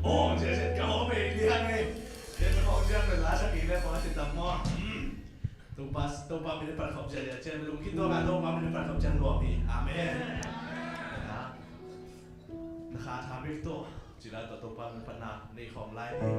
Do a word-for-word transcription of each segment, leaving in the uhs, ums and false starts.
Hong ciang ciang ka hong bei liang ei. Ciang ka hong ciang bel la sak i le hong a ci tam maw. Hmm. Topa, Topa min a phat khop ciang liang ciang bel lungkim tawh ka Topa min a phat khop ciang nuam hi. Amen. Na, na kha tha bek tawh ci lai tawh Topa min a phatna nei khawm lai ni.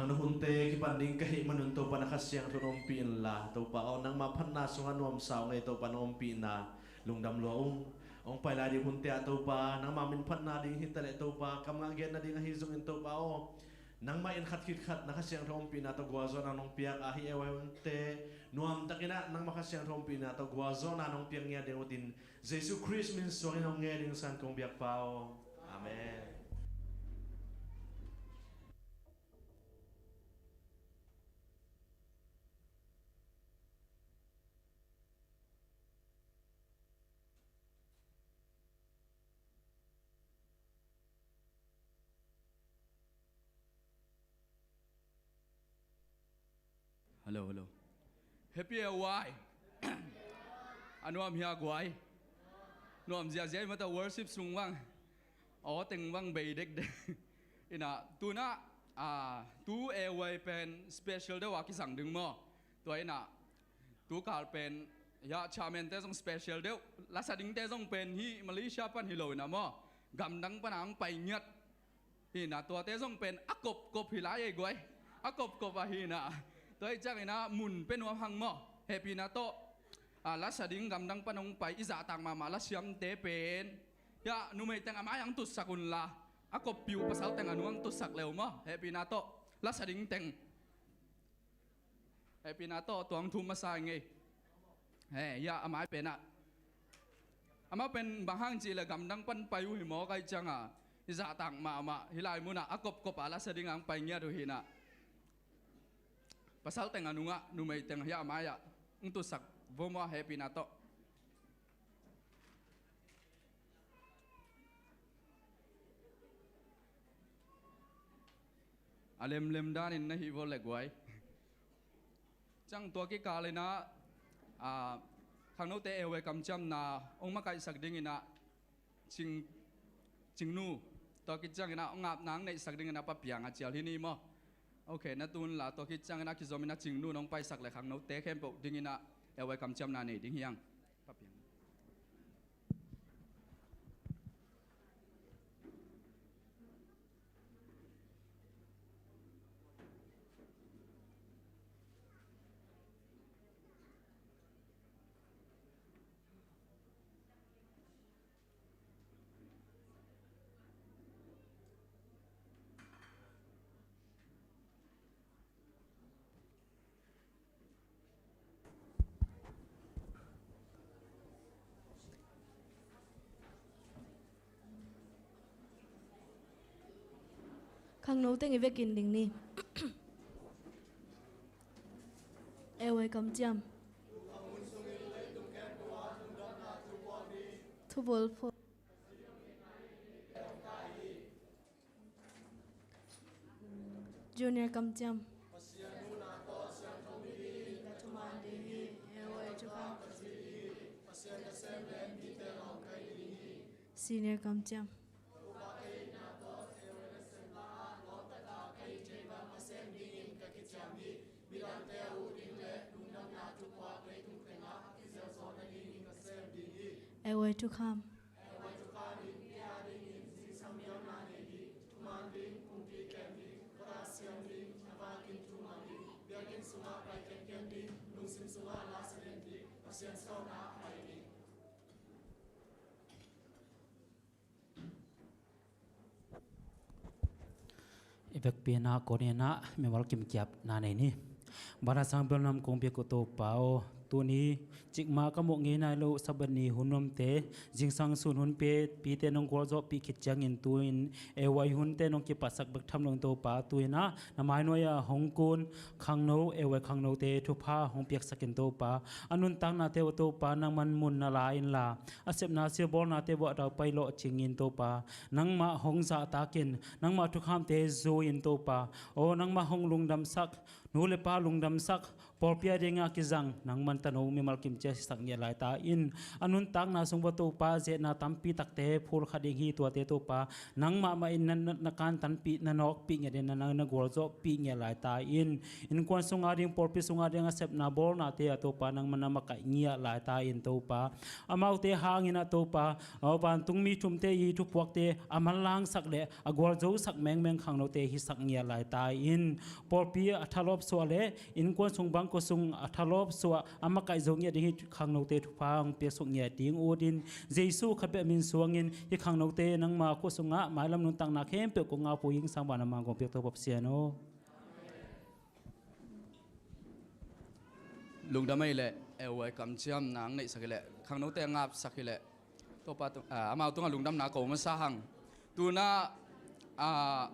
Na hunte kipan ding ka hih manun Topa na Kha Siangtho na ompih inla Topa aw, nangmah phatna sungah nuamsa ung ei Topa, na ompihna lungdam lua ung. Hong pai lai ding hunte ah Topa nangmah min phatna ding hi taleh Topa, kam ngah genna ding ahi zongin Topa aw, nangmah in khat khit khat na Kha Siangtho ompihna tawh gualzawhna nong piak a, hih A Y hunte nuamtakin ah nangmah Kha Siangtho ompihna tawh gualzawhna nong piak ngiat ding utin Jesu Khrist min suangin hong ngen ing san kong biak Pa aw. Amen. Hello, hello. Happy A Y. A nuam hia guai? Nuam ziahziah i mata worship sung bang. Aw teng bang bei dekdek. Inah tunah, ah, tu A Y pen special deuh a kisang ding maw? Tua inah tu kal pen, ya, chairman te zong special deuh, lasa dingte zong pen hih Malaysia pan hi lo inah maw, gamdang pan a hong pai ngiat. Hi inah tuate zong pen a kopkop hi lai ei guai. A kopkop ahi inah. Tua hi ciang inah mun pe nuam hang maw. Hehpihna tawh, ah, lasa ding gamdang pan hong pai i zahtak mahmah lasiamte pen, ya, numei teng a mai ang tutsak unla, a koppih uh pasal teng a nung ang tutsak leu maw. Hehpihna tawh lasa ding teng. Hehpihna tawh tuang thum masa ing ei. He, ya, a mai penah. Amau pen bang hang cih leh gamdang pan pai uh hi maw, kai ciangah i zahtak mahmah hih lai munah a kopkop a lasa ding ang pai ngiat uh hi inah. Pasal teng a nungah numei teng hi a mai-ah hong tutsak vo maw, hehpihna tawh. A lemlem danin na hih vo le guai. Ciang tua kikal inah, ah, khangnote A Y kamciamna hong makaihsak ding inah Cing, Cingnu, tua khit ciang inah hong apna hong neihsak ding inah Pa Piang a cial hi ni maw. Ok, na tun la tua khit ciang inah kizom inah Cingnu nong paisak le khangnote khempeuh ding inah A Y kamciamna nei ding hi ang. Pa Piang. Khangno teng i vekin ding ni. A Y kamciam. Thubawl pho. Junior kamciam. Pasian nuna tawh siangtho mi ding ka thuman ding hi. A Y thukham ka zui ding hi. Pasian ka sem leh mite lawng ka hi ding hi. Senior kamciam. Topa ka itna tawh A Y na sem la-ah lawmtaka ka it thei bang ka sem dingin ka kiciam hi. Midangte a ut ding le lungdamna thupuak leitung tengah a kizelzaw nadingin ka sem ding hi. A Y thukham. A Y thukham in kei a dingin zingsang biakna nei ding, thuman ding, pumpi kem ding, khuata siam ding, na vakin thu mang ding, biakinn sungah pai kenken ding, lungsim sungah la sa den ding, Pasian sawlna pai ding. I vekpi in ah kote in ah mimal kimkiapna nei ni. Vanah sang bel nam kong biak uh Topa aw, tuni cikmah ka muh ngei nai lo Sabbath ni hun nuamte, zingsang sun hun pite nong gualzawhpih khit ciangin tu-in A Y hunte nong kipatsak bek tham lo in Topa, tu-in ah na mai nuai-ah hong kun khangno, A Y khangnote thupha hong piaksak in Topa. A nuntaknate uh Topa nangman mun na la inla, a sepna silbawlnate uh a daupai lawhcing in Topa, nangmah hong zahtak in, nangmah thukhamte zui in Topa. Aw, nangmah hong lungdamsak, nu le pa lungdamsak, pawlpi a dingah kizang, nangman tano mimal kimciat hisak ngiat lai ta in. A nuntakna sung va Topa, zetna tampi takte phulkha ding hi, tuate Topa, nangmah mah in na, na, na kantanpih, na nawkpih ngiat in, na, na, na gualzawhpih ngiat lai ta in. Innkuan sunga ding, pawlpi sunga ding a sepna bawlnate ah Topa, nangmah na makaih ngiat lai ta in Topa. Amaute hangin ah Topa, a vantungmi thumte i thupuakte a manlangsak le a gualzosak mengmeng khangnote hisak ngiat lai ta in. Pawlpi a thalawp suah le innkuan sung bangkua sung a thalawp suah a makaih zo ngiat ding hi khangnote thupha hong piaksuk ngiat ding ut in, Jesu khat bek min suangin hi khangnote nangma khua sungah mailam nuntakna khempeuh kong ngak pui ing. Sangvan a mang kong piak Topa Pasian aw. Lungdam ahih leh, eh, welcome ciamna hong neihsak hi leh, khangnote a ngapsak hi leh, Topa tung, ah, amau tungah lungdamna ko masa hang. Tuna, ah,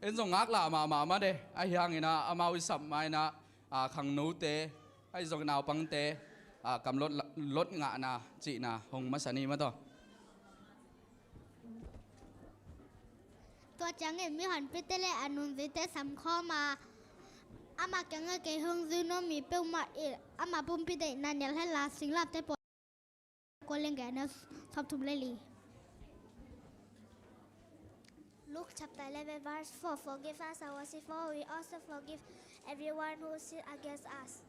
en zong ngaklah mahmah mah de, ahi hangin ah amau i sap ma-in ah, ah, khangnote, ahi zong naupangte, ah, kam lot, lot ngahna cihna hong masa ni mah tawh. Tua ciangin mihonpite le a nungzuite samkhawm a, amah kiangah kei hong zui nuam mi peuhmah in amah pumpi deihna nial hen la, singlamteh pawl. Korinth gei a neu sawmthum le li. Luke chapter eleven verse four. Forgive us our sins, for we also forgive everyone who sin against us.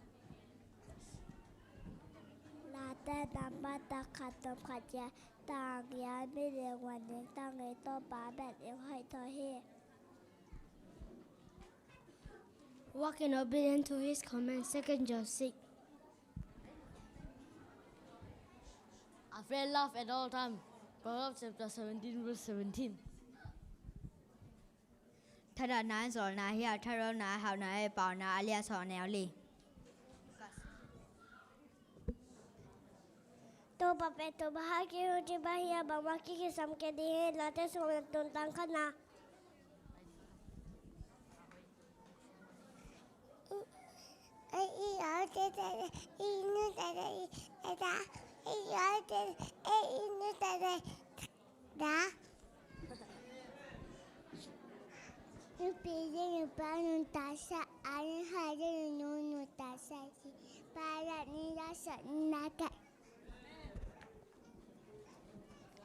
Late namba khat, thum khat, giat, tang giat, mi ling wan ding tang ei, Topa bek in hoih tawh hi. Walk in obedience to his command, Second John six. A friend love at all time, Proverbs chapter seventeen, verse seventeen. Thahatna in sawlna hi a, thalawpna in hauhna hi a, Paunak a lian sawm, a neu li. Topa pen Topa haki huti ba hi a, bangmah kikisam kei ding hi, Late sawm le thum, tang khatna.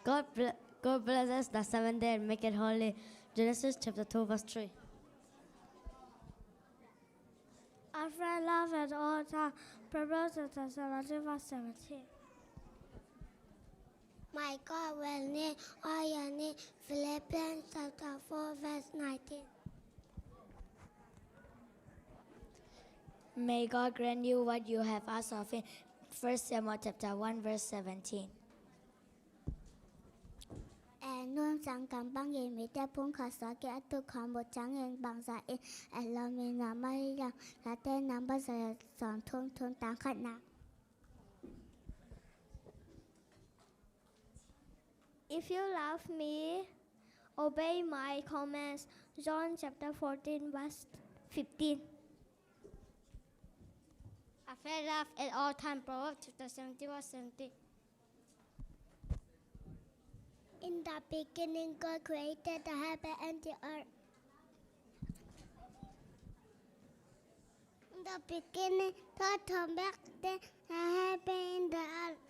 God, ble- God blesses the seventh day and make it holy. Genesis chapter two, verse three. A friend love at all time. Proverbs chapter seventeen, verse seventeen. My God will need all your need. Philippians chapter four, verse nineteen. May God grant you what you have asked of Him. First Samuel chapter one, verse seventeen. Eh, nunzang kam bangin mite phungkhat suak in a tukhawm uh ciangin bangzah in eh lawm in na mai hiam? Late namba za le sawmthum, thum, tang khatna. If you love me, obey my commands. John chapter fourteen, verse fifteen. A friend love at all time. Proverbs chapter seventeen, verse seventeen. In the beginning, God created the heaven and the earth. In the beginning, God created the heaven and the earth.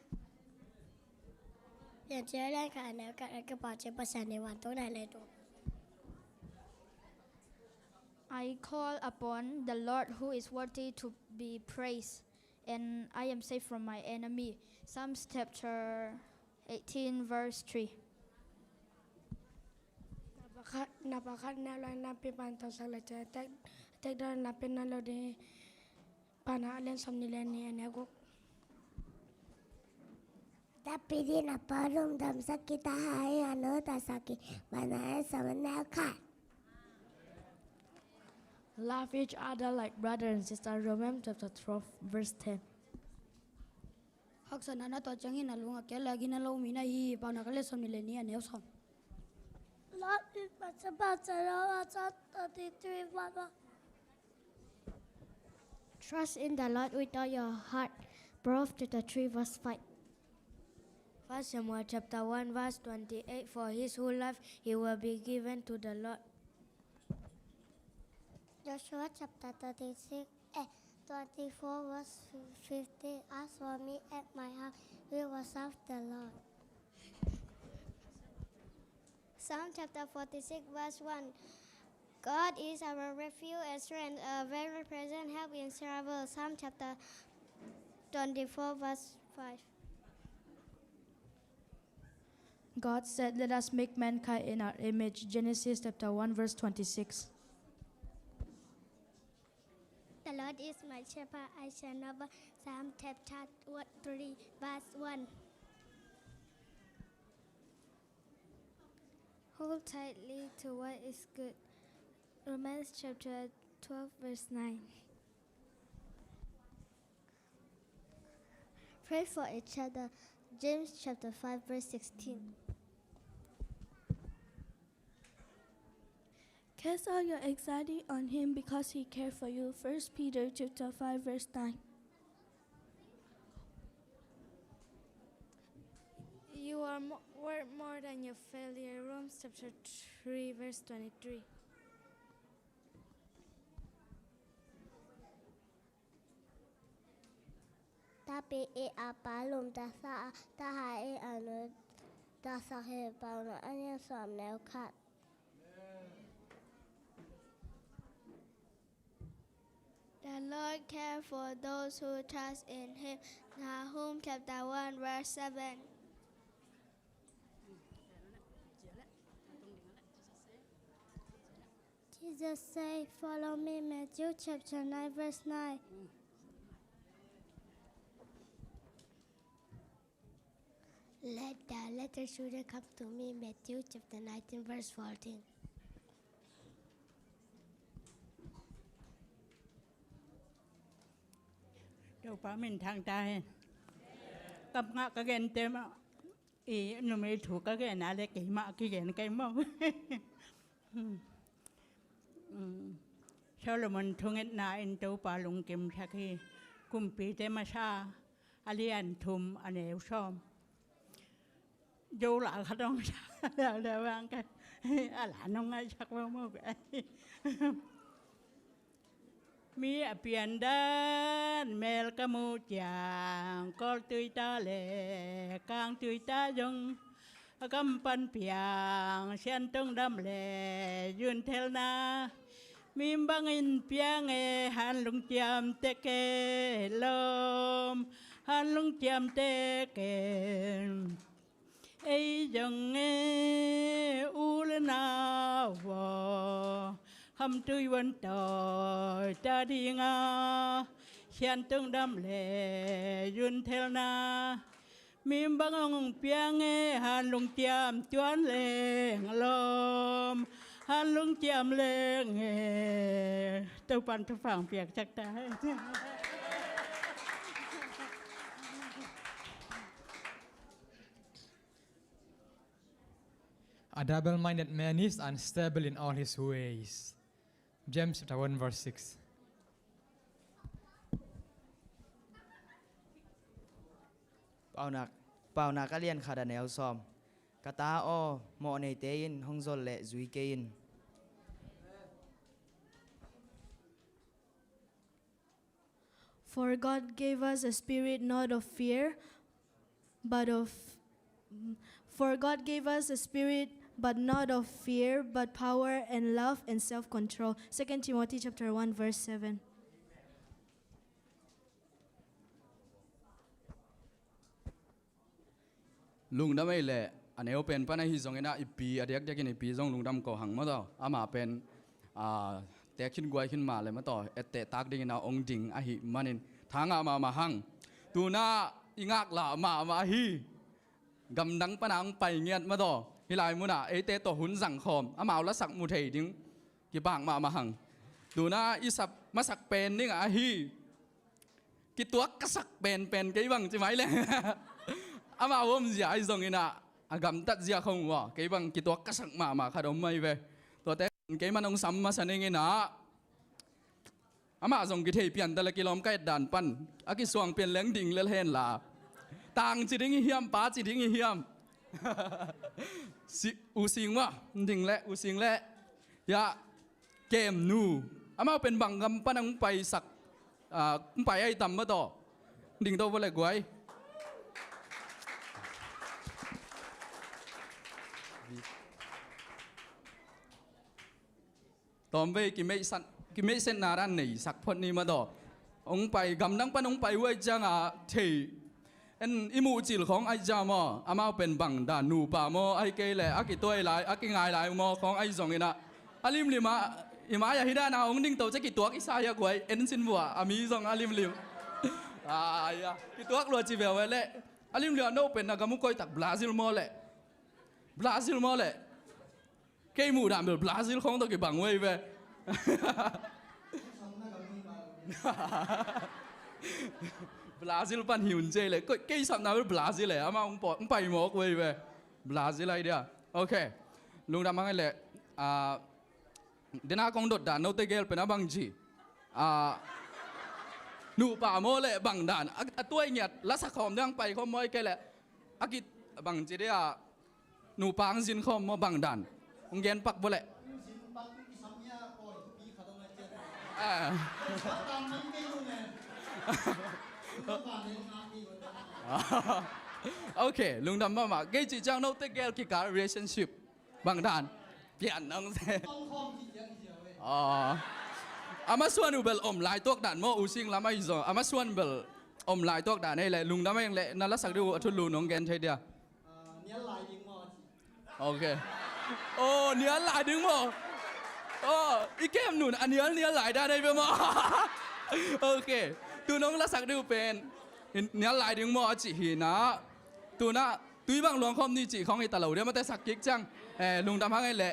Piancil a lian khat, a neu khat. A kipahthu Pasian in vantung le leitung. I call upon the Lord who is worthy to be praised, and I am saved from my enemy. Psalms chapter eighteen, verse three. Napa khat, napa khat neu lai nampi pan tawlsak le ciang tek, tek dawh nampi na lo ding. Paunak a lian sawmnih le nih, a neu guk. David in a pawl lungdamsak kita hai a, nuntaksak hi. Paunak a lian sawm, a neu khat. Love each other like brother and sister. Romans chapter twelve, verse ten. Haksatna na tuah ciangin na lung a kial le a gina lo mi na hi hi. Paunak a lian sawmnih le nih, a neu sawm. Lord, in Pastor Pastor Lord, Pastor thirty-three, one, one. Trust in the Lord with all your heart. Proverbs chapter three, verse five. First Samuel chapter one, verse twenty-eight. For his whole life he will be given to the Lord. Joshua chapter thirty-six, eh, twenty-four verse fifty. As for me and my house, we will serve the Lord. Psalm chapter forty-six verse one. God is our refuge and strength, a very present help in trouble. Psalm chapter twenty-four verse five. God said, "Let us make mankind in our image." Genesis chapter one verse twenty-six. The Lord is my shepherd, I shall not want. Psalm chapter three verse one. Hold tightly to what is good. Romans chapter twelve verse nine. Pray for each other. James chapter five verse sixteen. Cast all your anxiety on him because he cares for you. First Peter chapter five verse nine. You are mo- worth more than your failure. Romans chapter three verse twenty-three. ถ้าปีเออาปาลุมตาสา ถ้าหาเออานุตาสา เฮปาอุนอันยังสวมแนวขัด. The Lord care for those who trust in him. Nahum chapter one verse seven. Jesus say, "Follow me," Matthew chapter nine verse nine. Let the little children come to me, Matthew chapter nineteen verse fourteen. Topa min thang ta hen. Kam ngah ka gen te mah. I numei thu ka gen a le keimah kigen kei maw. Solomon thungetna in Topa lungkimsak hi. Kumpite masa a lian thum a neu sawm. Zo la khat hong sa leu leu ang ka. A la nong ngaisak maw maw ka. Mi a piandan mel ka muh ciang, Kawltui ta le Kangtui ta zong a kam pan piang, Siantong dam le yunthelna. Mi bangin piang e, hanlung ciamteh kei lawm, hanlung ciamteh kei. Ei zong e u le nau aw, khamtui wan tawi ta ding a, Siantong dam le yunthelna. Mi bang hong piang e, hanlung ciam tuan leng lawm, hanlung ciam leng e. Topan thupha piaksak ta. A double-minded man is unstable in all his ways. James chapter one verse six. Paunak, Paunak a lian khat a neu sawm. Ka ta aw, mawhneite in hong zol leh zui kei in. For God gave us a spirit not of fear, but of For God gave us a spirit, but not of fear, but power and love and self-control. Second Timothy chapter one verse seven. Lungdam ei leh a neu pen pan ahi zongin ah i pi a diakdiakin i pi zong lungdam ko hang maw taw. Ama pen a, tek khin guai khin mah leh maw taw, etteh tak dingin a ong ding ahih manin tha ngah mahmah hang. Tuna i ngaklah mahmah ahi. Gamdang pana ong pai ngiat maw taw. Hih lai munah eite tawh hun zang khawm, amau lasak mu thei ding kipak mahmah hang. Tuna i sap masak pen ding ahi. Kituak ka sak penpen kei bang ci mai leng. Amau omzia ahi zongin ah, a gamtat zia khong uh a, kei bang kituak ka sak mahmah khat om mai ve. Tuate kei man hong sam masa ning in ah. Amah zong kithei pian ta le kilawm ka et dan pan a kisuang pian leng ding lel hen la. Tang ci ding hi hiam, pa ci ding hi hiam. Si, u sing mah ding le, u sing le. Ya, kem nu. Amau pen bang gam pan hong paisak. Ah, kong pai ai tam ma tawh. Ding to vawleh guai. Tawmvei kimeihsan, kimeihsetna dan neisak phot ni ma tawh. Hong pai, gamdang pan hong pai uh ai ciangah thei. En i muhcil khawng ai cia maw, amau pen bang dan nupa maw, ai kei leh a kituai lai, a kingai lai maw khawng ai zong inah. A limlim ah, i mai ah hi dan a hong ding to cia kituak i sa hi a guai, en sin vua, a mi zong a limlim. Ai a, kituak lua ci veu e leh. A limlim ah no pen na gam uh koi tak Brazil maw leh. Brazil maw leh. Kei muh dan bel Brazil khawng tawh kibang uh ei ve. Brazil pan hi un cei le. Kei sapna bel Brazil e. Amah hong pai mawk uh ei ve. Brazil ai dia. Ok. Lungdam hang ei le. Ah, dena kong dot dan note gel pen a bang ci. Ah, nupa maw le bang dan. A, a tuai ngiat. Lasak khawm dang pai khawm maw ei kei le. A kit bang ci dia. Nupa ang zin khawm maw bang dan. Hong gen pak vawleh. Ah. Ok, lungdam mahmah. Kei cih ciang note gel kikal relationship bang dan. Pian nong se. Ah. A masuan uh bel om lai tuak dan maw, u sing lam ahi zaw. A masuan bel om lai tuak dan ei le, lungdam ei le, na lasak ding uh a thulu nong gen thei dia. Ah, nial lai ding maw ci. Ok. Oh, nial lai ding maw. Oh, i kem nun a nial nial lai dan ei ve maw. Ok. Tu nong lasak ding uh pen nial lai ding maw a ci hi na. Tu na tui bang luang khawm ni ci khawng hi ta lo dia mate sak kik ciang. Eh, lungdam hang ei le.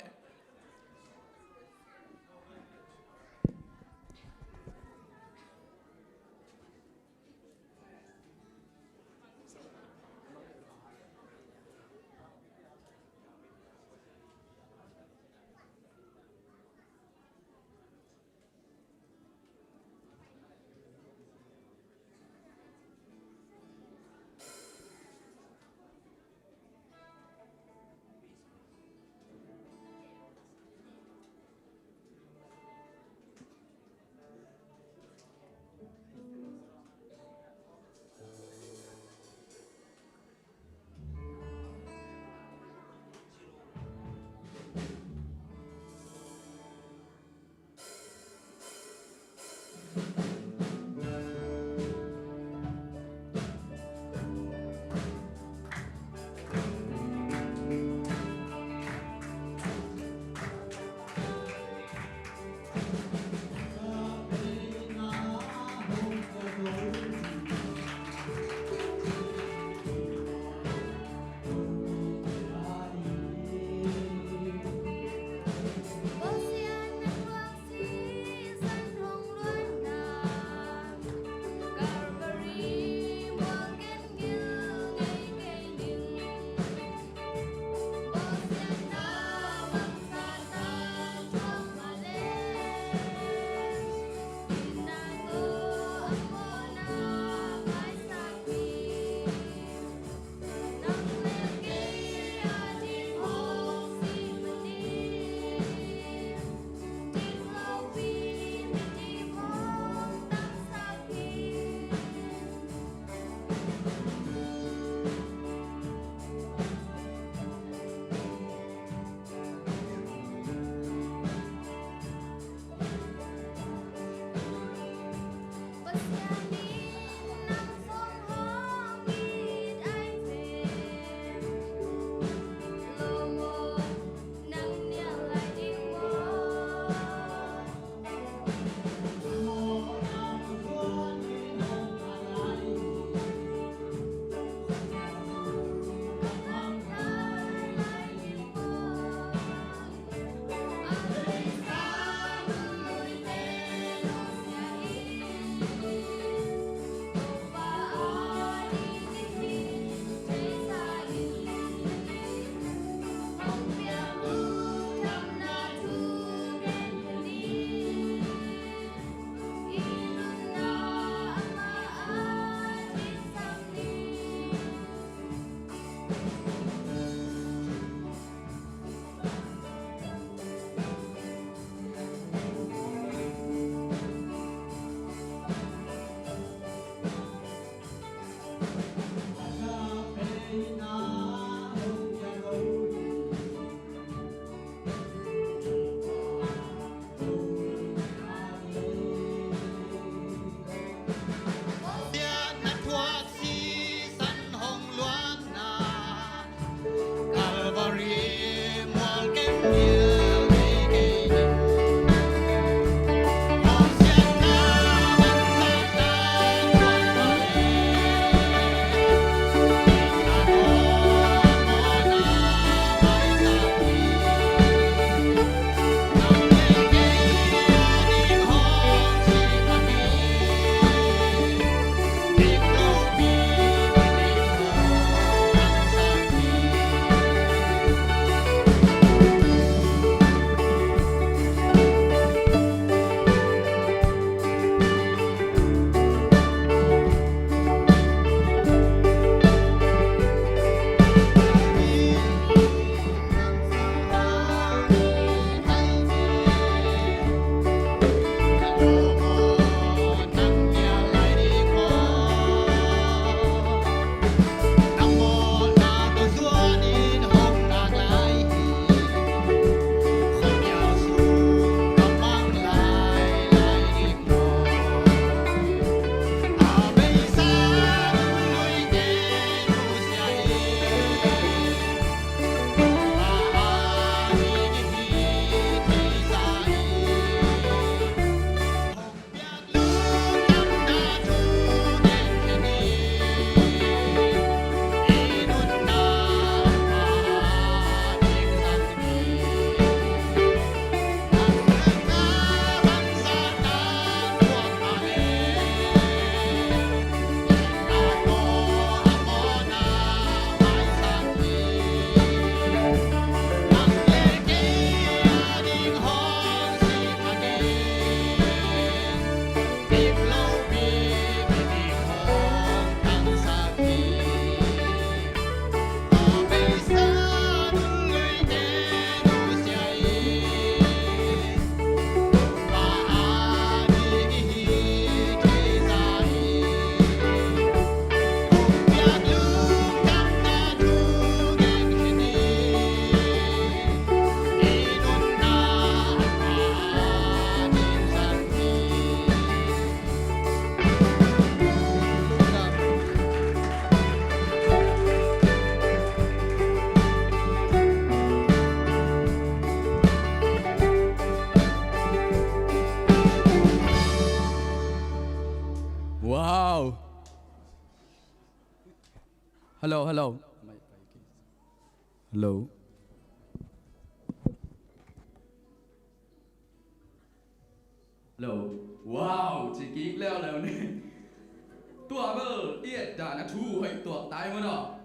Wow. Hello, hello. Hello. Hello. Wow, ci kik leuleu ni. Tua bel i et dan a thu hoih tuak tai maw.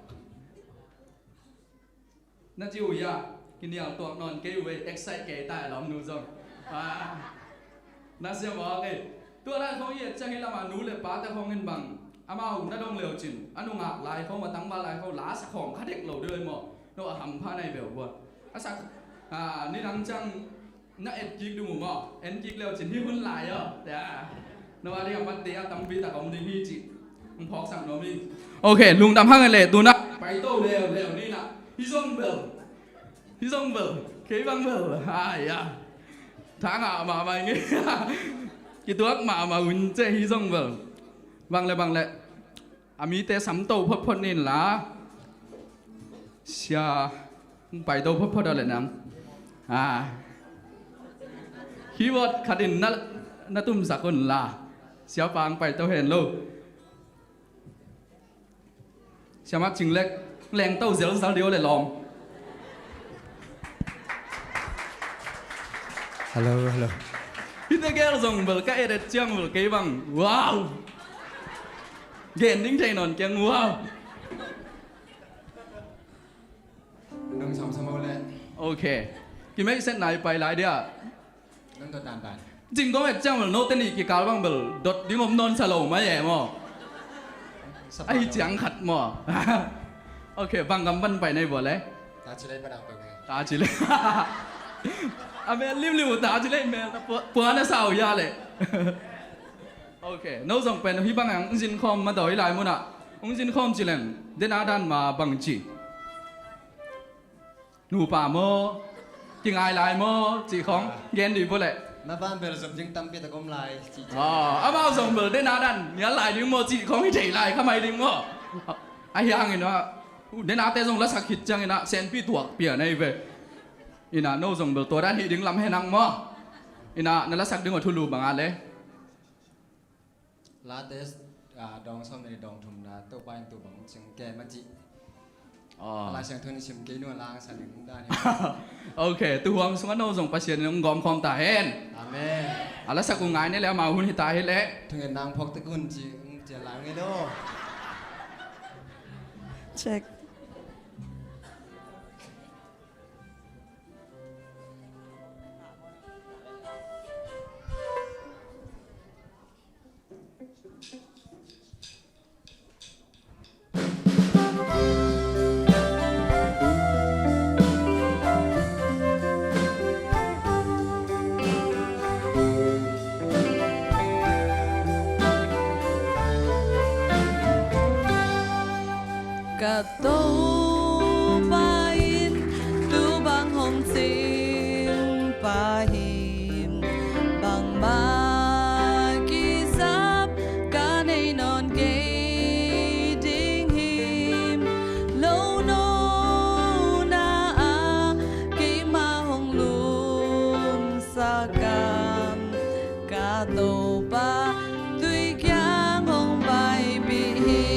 Na ci uh ia, kinial tuak nawn kei uh ei, excite kei tai a lawmnu zong. Ah. Na sia mawk ei. Tua lai khong i et ciang hih lamah nu le pate khong in bang amau na dong leu cin, a nungak lai khong, a tangval lai khong la sak khawm kha dek lo deuh ei maw. No a hampha nai beuh buat. A sak, ah, nidang ciang na et kik ding uh maw, en kik leu cin hih hun lai aw. Tia. Na va ding a mat te a tampi tak om ding hi ci. Hong phawksak nuam hi. Ok, lungdam hang e le, tu na. Pai to leuleu ni na. Hih zong bel. Hih zong bel. Kei bang bel. Ai ya. Tha ngah mahmah ing e. Kituak mahmah un ce hih zong bel. Bang le, bang le. A mite samto photphot ni in la. Sia, hong paito photphot a le nang. Ah. Keyboard khat in na, na tumsak un la. Siapa hong paito hen lo. Siamah Cing Lek, lengto zelzal dih aw le lawm. Hello, hello. Hihte gel zong bel ka et et ciang bel kei bang. Wow! Gen ding thei nawn keng, wow! Nang samsam aw le. Ok. Kimeihset nai pai lai dia. Nang dot dandan. Cing kong et ciang bel note nih kikal bang bel dot ding om nawn sa lo mai e maw. Ahi ciang khat maw. Ok, bang gam pan pai na hi bua le. Ta ci lei padang pai. Ta ci lei. A mel limlim uh ta ci lei mel na pua, pua na sau ya le. Ok, no zong pen hih bang ang zin khawm ma dawi lai munah. Ung zin khawm ci leng, den a dan ma bang ci. Nupa maw, kingai lai maw, cih khawng gen dih bawleh. Na van bel zom ding tampi tak om lai, cih ciang. Aw, amau zong bel den a dan nial lai ding maw, cih khawng hi thei lai kha mai ding maw. Ahi hangin ah, den a te zong lasak khit ciangin ah senpi tuak pia na hi ve. Ina no zong bel tua dan hi ding lam henang maw. Ina na lasak ding aw thulu bang a le. Late, ah, dawng sawm le dawng thumna, Topa in tu bang cing kem a cih. Aw. Lai Siangtho in sim kei nung a lang sa ding dan hi. Ok, tu huang sungah no zong Pasian in hong gawm khawm ta hen. Amen. A lasak uh ngai ne le amau hun hi ta hi le. Thungen nang phawk tek hun ci, ci a lang nge lo. Check. Ka Topa in tu bang hong cing pah him, bangmah kizap ka nei nawn kei ding him, lo nona ah keimah hong lumsak kam. Ka Topa tui kiang hong paipih him.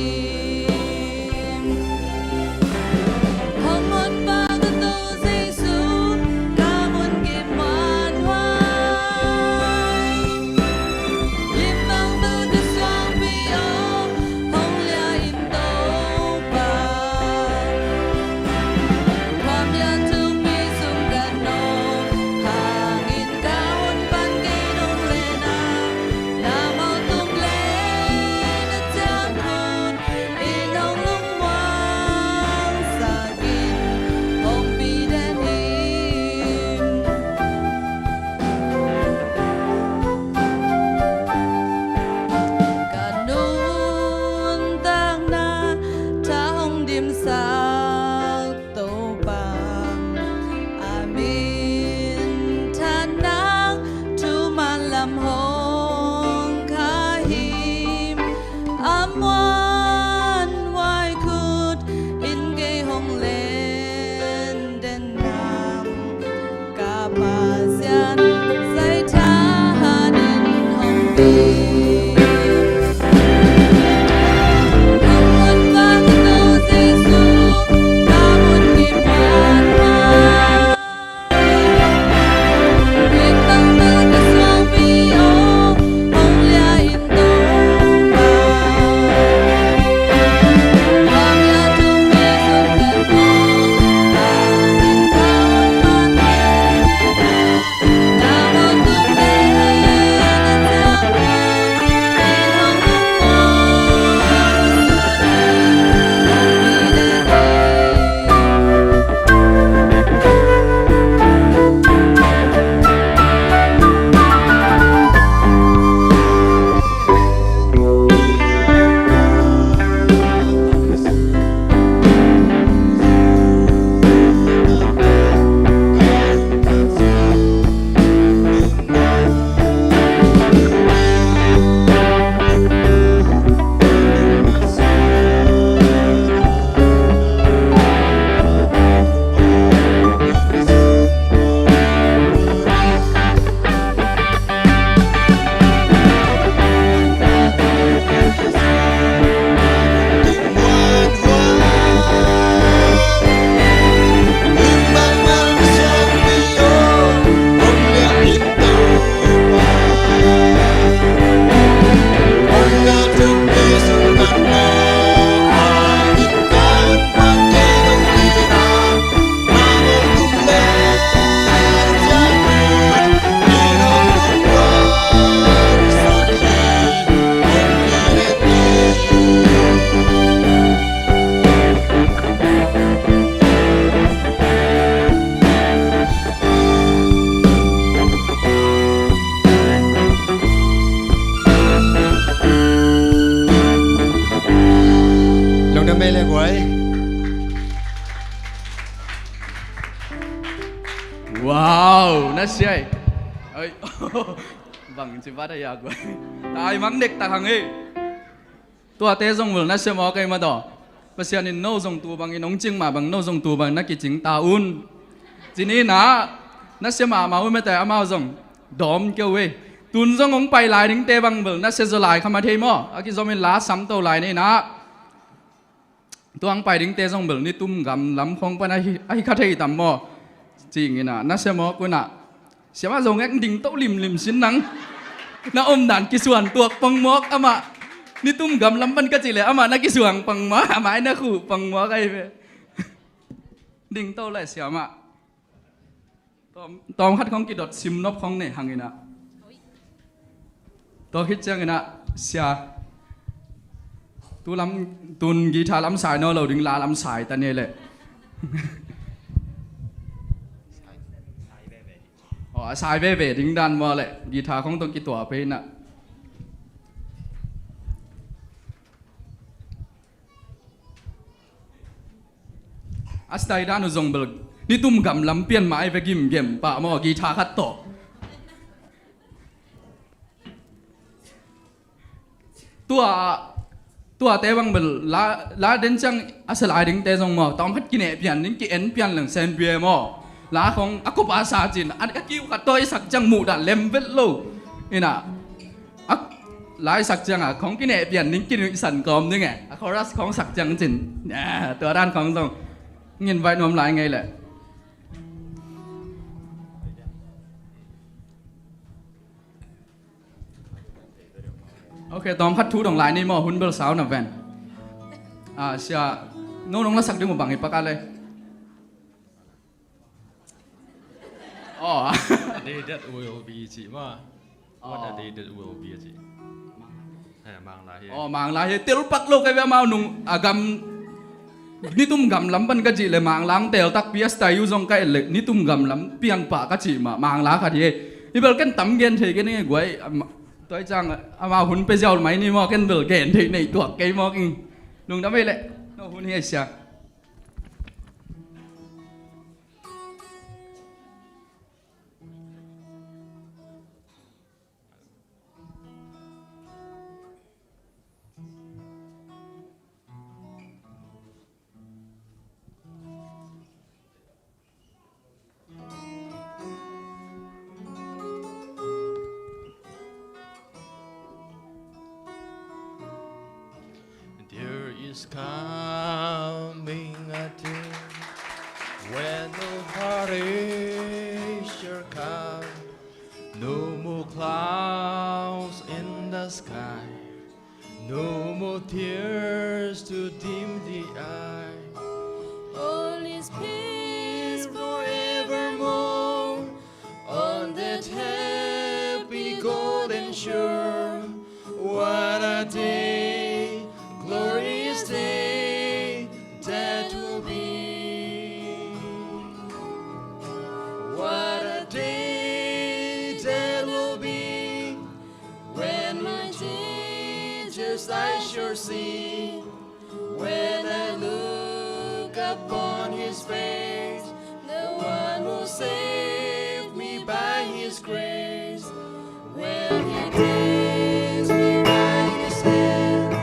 Wow, na siai. Oi. Bang ci vat ai a guai. Tai mang nek tak hang ei. Tuate zong bel na sia mawk ei mah daw. Pasian in no zong tu bangin hong cing mah bang no zong tu bangin na kicing ta un. Ci ni na, na sia mahmah uh mete amau zong dawm kei uh ei. Tun zong hong pai lai dingte bang bel na sia zaw lai kha mah thei maw. A kizomin la samto lai ni na. Tuang pai dingte zong bel nitum gam lam khong pan ahi, ahi kha thei tam maw. Cing ina na sia mawk una. Siamah zong ek ding to limlim sin nang. Na om dan kisuan tuak pang mawk amah. Nitum gam lam pan ka cih leh amah na kisuang pang mawk, amah na khuh pang mawk ahi ve. Ding to le siamah. Tawm, tawm khat khong kidot sim nop khong nei hang ina. Tua khit ciang ina sia. Tu lam, tun guitar lam sai nawn lo ding la lam sai ta ni le. Aw, a sai veve ding dan maw le. Guitar khong tawh kituah pei ina. A style dan uh zong bel nitum gam lam pian mah ai ve, gimgem pah maw, guitar khat tawh. Tua, tuate bang bel la, la den ciang a sia lai dingte zong maw, tawm khat kineh pian ding, ki-en pian leng sem pia maw. La khong a kop a sa cin a, a kiu khat tawh i sak ciang muh dan lem vet lo. Ina a, lai sak ciang a khong kineh pian ding, kinuihsan kawm ding e. A chorus khong sak ciang cin, tua dan khong zong ngin vai nuam lai ngei leh. Ok, tawm khat thu dong lai ni maw, hun bel sau na ven. Ah, sia, no nong la sak ding uh bang i pak a le. Aw. A day that will be cih mah. What a day that will be cih. He, Mangla hi. Aw, Mangla hi. Tel pak lo ka ve amau nung a gam. Nitum gam lam pan ka cih le Mangla ang tel takpi a style uh zong ka et le nitum gam lam pian pah ka cih mah Mangla khat hi. I bel ken tam gen thei ken nge guai. Tua i cang amau hun pe ziau mai ni maw, ken bel gen thei nei tuak kei maw king. Lungdam ei le. No hun hi a sia. There is coming a day when no heartache shall come, no more clouds in the sky, no more tears to dim the eye. All is peace forevermore on that happy golden shore. What a day, glorious day that will be. What a day that will be when my Jesus I shall see. When I look upon his face, the one who saved me by his grace, when he takes me by his hand,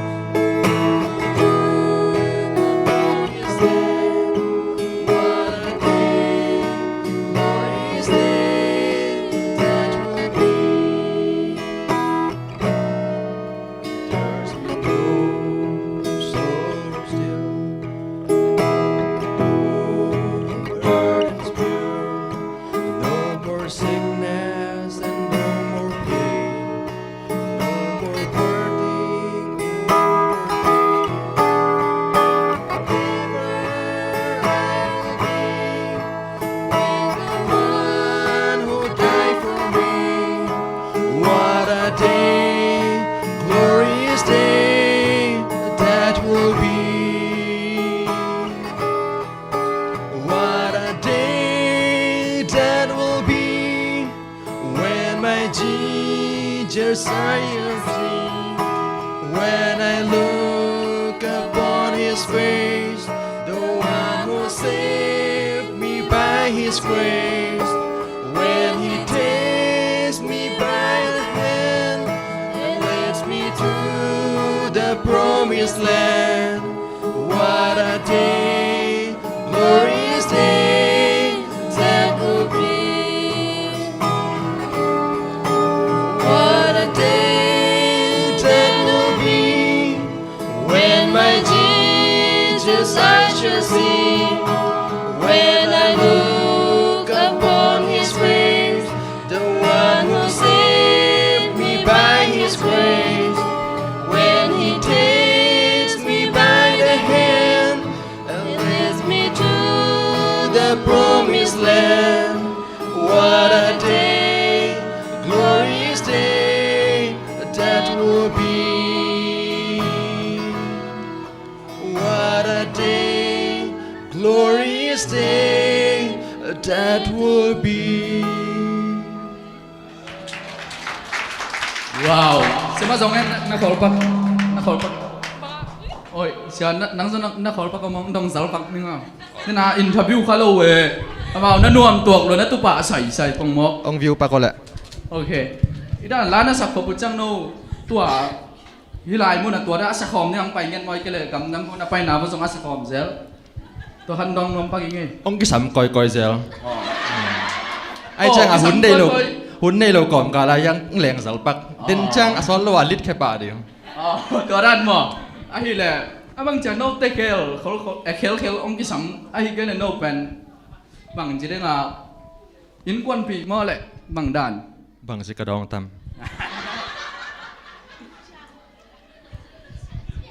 upon his hand, what a day, glorious day that will be. There's no sorrow still, no more burdens bear, no more sickness and no more pain, no more hurting, no more pain. Forever I will be with the one who died for me. What a day, glorious day that will be. What a day that will be when my Jesus I shall see. When I look upon his grace, the one who saved me by his grace. When he takes me by the hand and leads me to the promised land, what a day, glorious day that will be. What a day that will be when my Jesus I shall see. When I look upon his face, the one who saved me by his grace, when he takes me by the hand and leads me to the promised land. What a day, glorious day that will be. What a day, glorious day that will be. Wow. Sia mah zong en, na khawl pak. Na khawl pak. Oi, sia, na, nang zong na, na khawl pak a mong dong zal pak ning a. Nina interview kha lo e. Amau na nuam tuak lo, na tupa sai sai pong mawk. Ong view pak ko le. Ok. I dan la na sak khop uh ciang no tua hi lai mun a tua da a sak khawm ni ang pai ngen maw, i ke le gamdang ko na pai na maw zong a sak khawm zel. Tua khan dong nuam pak i ngei. Ong kisam koikoi zel. Ai ciang a hun nei lo, hun nei lo kawm ka lai ang leng zal pak. Den ciang a sawl lo a lit khe pah ding. Tua dan maw. Ahi le a bang ciang no te khel khol khol, e, khel khel ong kisam ahi ke le no pen bang ci deng a innkuanpih maw le bang dan. Bang ci ka dawng tam.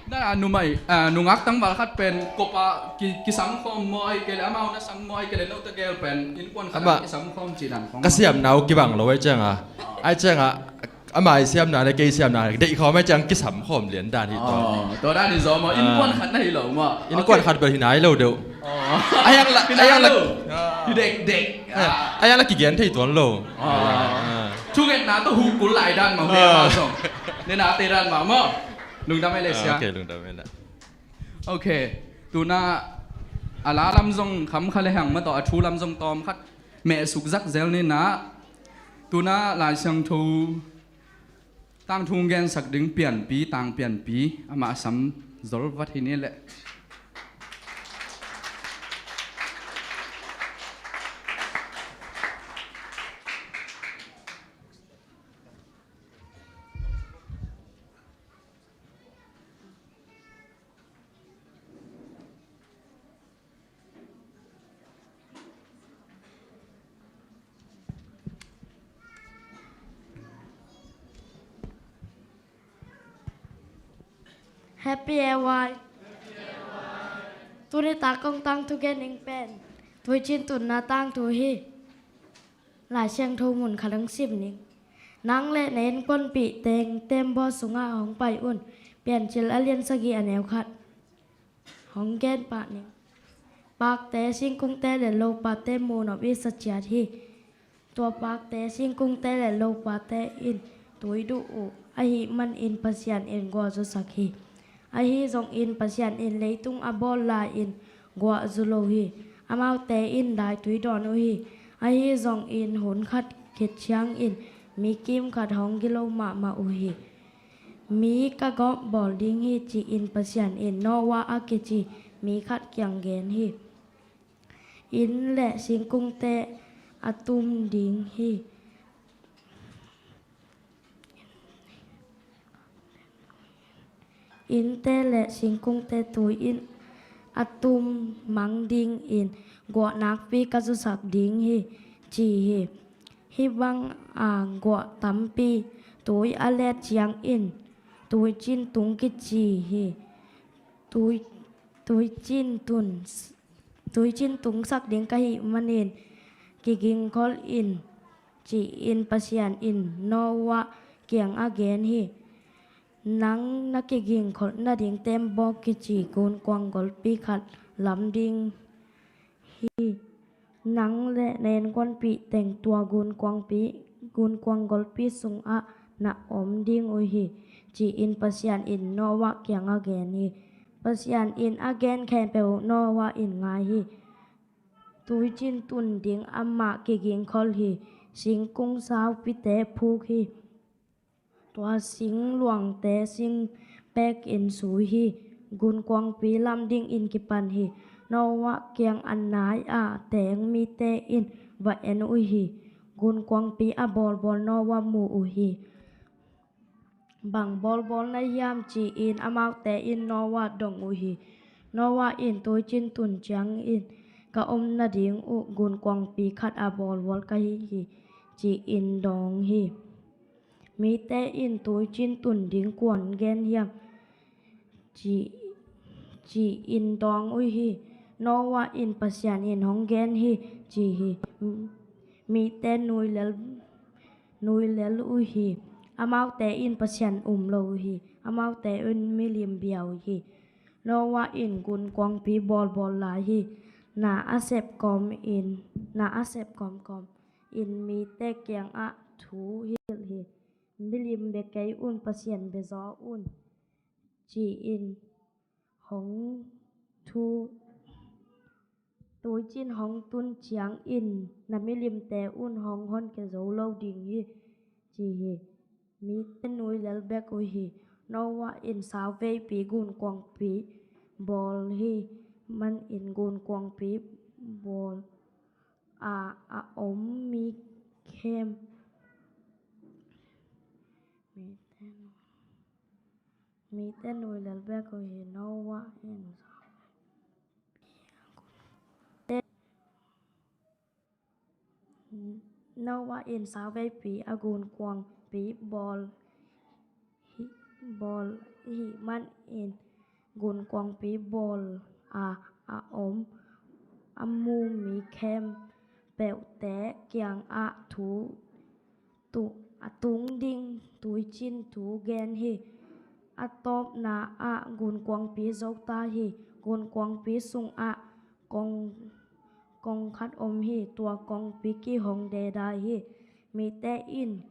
Na numai, a, nungak tangval khat pen kopa ki, kisam khawm maw ai ke le amau na sam maw ai ke le no te gel pen innkuan khat a kisam khawm ci dan khong. Ka siamna uh kibang lo ai ciang a. Ai ciang a ama i siamna le kei siamna le deih khawm ai ciang kisam khawm lian dan hi tua. Tua dan hi zaw maw, innkuan khat na hi lo maw. Innkuan khat bel hi nai lo deuh. Ai ang la, ai ang la. Hi dekdek. Ai ang la kigen thei tuan lo. Thungetna tawh hukul lai dan mah, mema zong. Nena te dan mah maw. Lungdam e le sia. Ok, lungdam e le. Ok. Tuna a la lam zong kham kha le hang mah tawh a thu lam zong tawm khat meh suk zak zel nina. Tuna Lai Siangtho tangthu gensak ding pianpi, tang pianpi amah a sam zol vat hi ni le. Happy A Y. Tuni tak kong tangthu gen ning pen Tuicin tunna tangthu hi. Lai Siangtho mun khat hong sim ning. Nang le na innkuanpih teng tembaw sungah hong pai un. Piancil a lian sagih a neu khat. Hong gen pah ning. Pakte, singkungte le lopate munop i sa ciat hi. Tua pakte, singkungte le lopate in tui duh uh ahih manin Pasian in guah zusak hi. Ahi zongin Pasian in leitung a bawl lai-in guah zu lo hi. Amaute in daitui dawn uh hi. Ahi zongin hun khat khit ciangin mi kim khat hong gilo mahmah uh hi. Mi ka gawp bawl ding hi, ci-in Pasian in Noah a kici mi khat kiang gen hi. Inn le singkungte a tum ding hi. Innte le singkungte tui in a tum mang dingin guah nakpi ka zusak ding hi, ci hi. Hih bang a guah tampi tui a let ciangin tuicin tung kici hi. Tui, tuicin tun, tuicin tungsak ding ka hih manin kigingkhol in, ci-in Pasian in Noah kiangah gen hi. Nang na kigingkholh nading tembaw kici gunkuang golpi khat lam ding hi. Nang le na innkuanpih teng tua gunkuangpi, gunkuang golpi sungah na om ding uh hi, ci-in Pasian in Noah kiangah gen hi. Pasian in a gen khempeuh Noah in ngai hi. Tuicin tun ding amah kigingkhol hi. Singkung saupite phuk hi. Tua sing luangte sing pekin sui hi. Gunkuangpi lam dingin kipan hi. Noah kiang a nai-a teng mite in va en uh hi. Gunkuangpi a bawlbawl Noah mu uh hi. Bang bawlbawl na hiam, ci-in amaute in Noah dong uh hi. Noah in, tuicin tun ciangin ka om nading uh gunkuangpi khat a bawlbawl ka hi hi, ci-in dawng hi. Mite in, tuicin tun ding kuan gen hiam, ci, ci-in dawng uh hi. Noah in, Pasian in hong gen hi, ci hi. Mite nuilel, nuilel uh hi. Amaute in Pasian um lo uh hi. Amaute in milim bia uh hi. Noah in gunkuangpi bawlbawl lai hi. Na a sep kawm in, na a sep kawmkawm in mite kiangah thu hilh hi. Milim bia kei un, Pasian bia zaw un, ci-in hong thu, tuicin hong tun ciangin na milimte un hong honkhia zo lo ding hi, ci hi. Mite nuilel bek uh hi. Noah in sauveipi gunkuangpi bawl hi. Manin gunkuangpi bawl a, a om mi khem, mite, mite nuilel bek uh hi. Noah in Noah in sauveipi a gunkuangpi bawl hi, bawl hi. Manin gunkuangpi bawl a, a om a mu mi khempeuhte kiangah thu tu, a tung ding tuicin thu gen hi. A tawpna ah gunkuangpi zo ta hi. Gunkuangpi sungah kong, kong khat om hi. Tua kongpi kihong dedai hi. Mite in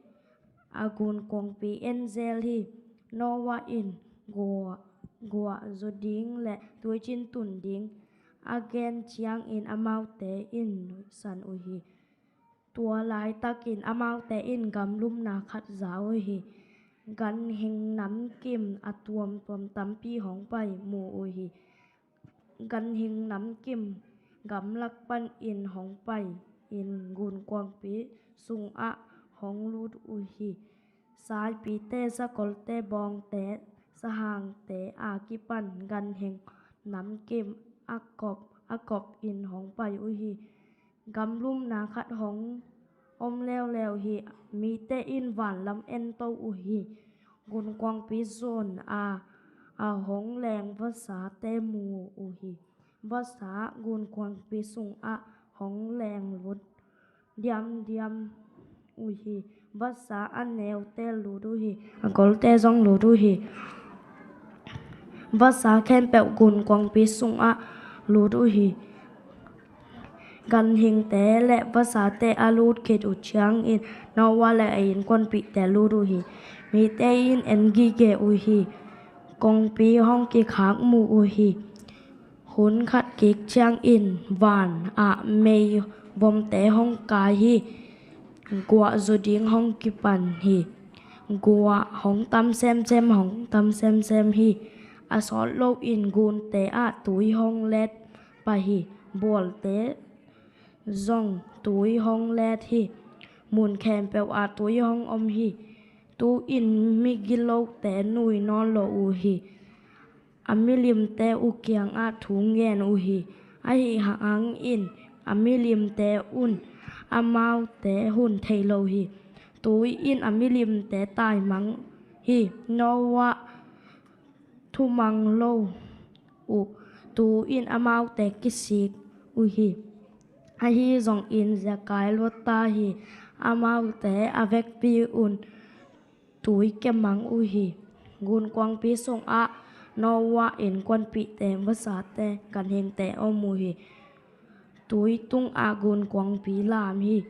a gunkuangpi en zel hi. Noah in guah, guah zu ding le tuicin tun ding a gen ciangin amaute in nuihsan uh hi. Tua laitakin amaute in gamlumna khat za uh hi. Ganhing namkim a tuamtuam tampi hong pai mu uh hi. Ganhing namkim gamlak panin hong pai in gunkuangpi sungah hong lut uh hi. Saipite, sakolte, bawngte, sahangte a kipan ganhing namkim a kop, a kopin hong pai uh hi. Gamlumna khat hong om leuleu hi. Mite in vanlam ento uh hi. Gunkuangpi zon a, a hong leng vasate mu uh hi. Vasa gunkuangpi sungah hong leng lut diamdiam uh hi. Vasa a neute lut uh hi. A golte zong lut uh hi. Vasa khempeuh gunkuangpi sungah lut uh hi. Ganhingte le vasate a lut khit uh ciangin Noah le a innkuanpihte lut uh hi. Mite in en gige uh hi. Kongpi hong kikhak mu uh hi. Hun khat kik ciangin van ah mei vomte hong kai hi. Guah zu ding hong kipan hi. Guah hong tam semsem, hong tam semsem hi. A sawt loin gunte ah tui hong let pah hi. Bualte zong tui hong let hi. Mun khempeuh ah tui hong om hi. Tu-in migilote nui nawn lo uh hi. A milimte uh kiangah thu ngen uh hi. Ahi hangin a milimte un amaute hun thei lo hi. Tui in a milimte taimang hi. Noah thumang lo uh. Tu in amaute kisik uh hi. Ahi zongin ziakai luat ta hi. Amaute a vekpi un tui kemang uh hi. Gunkuangpi sungah Noah innkuanpihte, vasate, ganhingte om uh hi. Tui tungah gunkuangpi lam hi.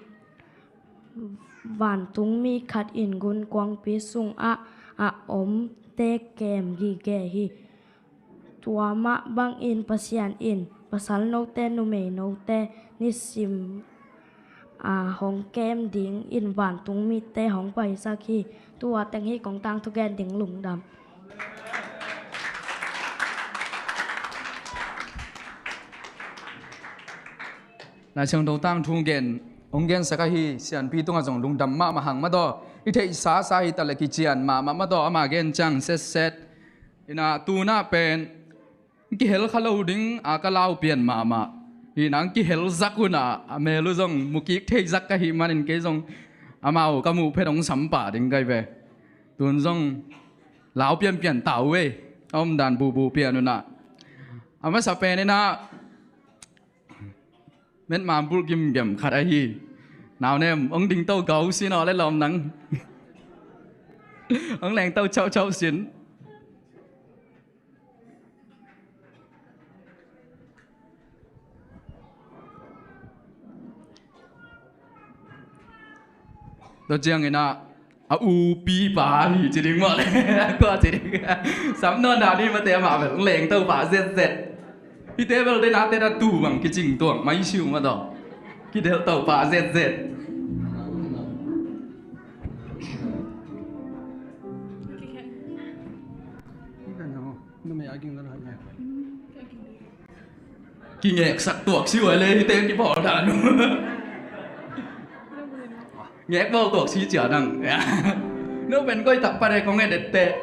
Vantungmi khat in gunkuangpi sungah a omte kem gige hi. Tua mah bangin Pasian in pasal note, numei note nisim a hong kem dingin vantung mite hong paisak hi. Tua teng hi kong tangthu gen ding lungdam. Lai Siangtho tangthu gen, hong gensak ahi Sianpi tungah zong lungdam mahmah hang mataw. I theihsa sa hi ta le kician mahmah mataw, ama gen ciang setset. Ina tuna pen kihel kha lo ding a ka lau pian mahmah. Hi nang kihel zak una a mel uh zong mukik thei zak ka hih manin kei zong amau ka muh phet hong sam pah ding kai ve. Tun zong lau pianpian ta uh ei. A omdan bubu pian una. A masa pen ina metma bul gimgem khat ahi. Nau nem hong dingto gau sin aw le lawm nang. Hong lengto chauhchauh sin. Tua ciangin ah a upi pa hi ci ding mawh le. Kua ci ding. Sam nawn dan hi mate, amah bel lengto pa zetzet. Hite bel dena te da tu bang kicing tuang mai siu mah tawh. Kidelto pa zetzet. Kingeksak tuak si uh a le hite kibawl dan uh. Ngek bawl tuak si cia dang. No pen koi tak pare kong edette.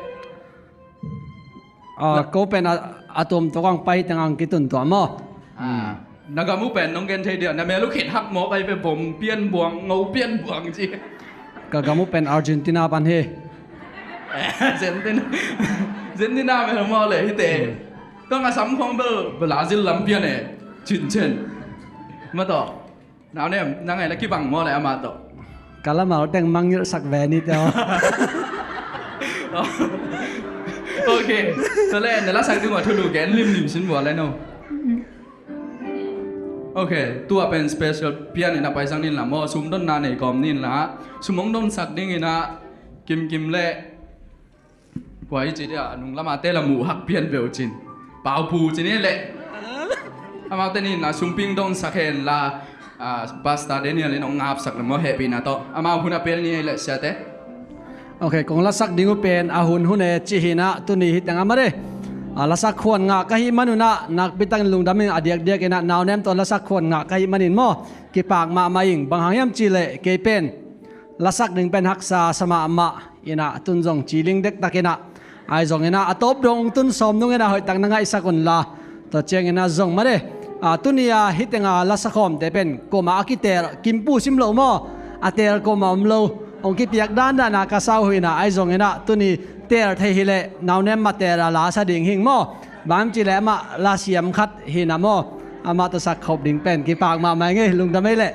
Ah, ko pen a, a tuam tuk ang pai teng ang kitun tuam maw? Ah, na gam uh pen nong gen thei dia, na mel uh khit hak mawk ai pe bom pian buang, ngo pian buang ci. Ka gam uh pen Argentina pan hi. Argentina. Argentina mel maw le hite. Hmm. Kong a sam khong bel Brazil lam pian e. Cin cin. Ma tawh. Nau nem, nang ai la kibang maw le amah tawh. Ka lam au teng mangngilh sak ve ni teo. Ok. Tua le, na la sak ding uh a thulu gen limlim sin vua le no. Ok, tua pen special pian in a paisang nin la maw, sum donna nei kawm nin la. Sum hong donsak ding in a kimkim le. Kua i ci dia, a nung lama te la muh hak pian veu cin. Paupu ci ni le. Amau te nin a sumping dongsak hen la, ah, Pastor Daniel in hong ngapsak le maw hehpihna tawh. Amau hun a pel ni le siate. Ok, kong lasak ding uh pen a hun hun e ci hi na tuni hi teng a mare. A lasak khuan ngah ka hih man un a nakpi takin lungdam in a diakdiak in a nau nem tawh lasak khuan ngah ka hih manin maw. Kipak mahmah ing, bang hang hiam ci le kei pen. Lasak ding pen haksa sa mahmah in a tun zong ci ling dektak in a. Ai zong in a a tawp dong tun sawm nung in a hoihtak na ngaihsak un la. Tua ciang in a zong mare. A tuni a hi teng a lasak khawmte pen koma a kitel kimpu sim lo maw. A tel koma om lo. Hong kipiak dandan a ka sau hi na ai zong in a tuni tel thei hi le nau nem ma tel a la sa ding hing maw. Bang ci le amah la siam khat hi na maw. Amah tawh sak khop ding pen kipak mahmah ing ei lungdam ei le.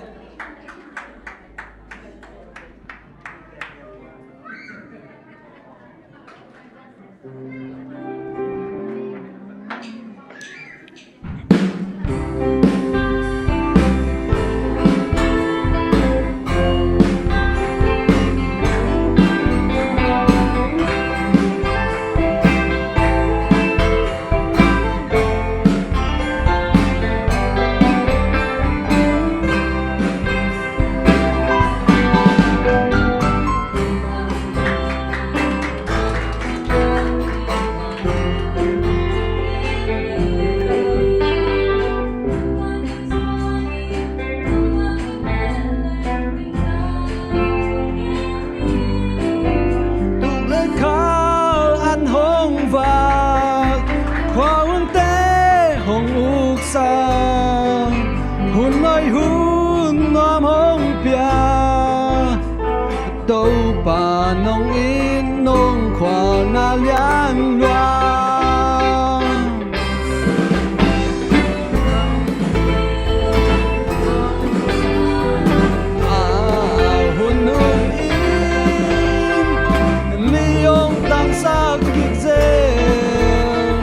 Tuk le khal an hong vak, khua hunte hong uksa, hun noi hun nuam hong pia. Topa nong it nong khualna lian lua. A hun hun in mi hong tangsak kik zel.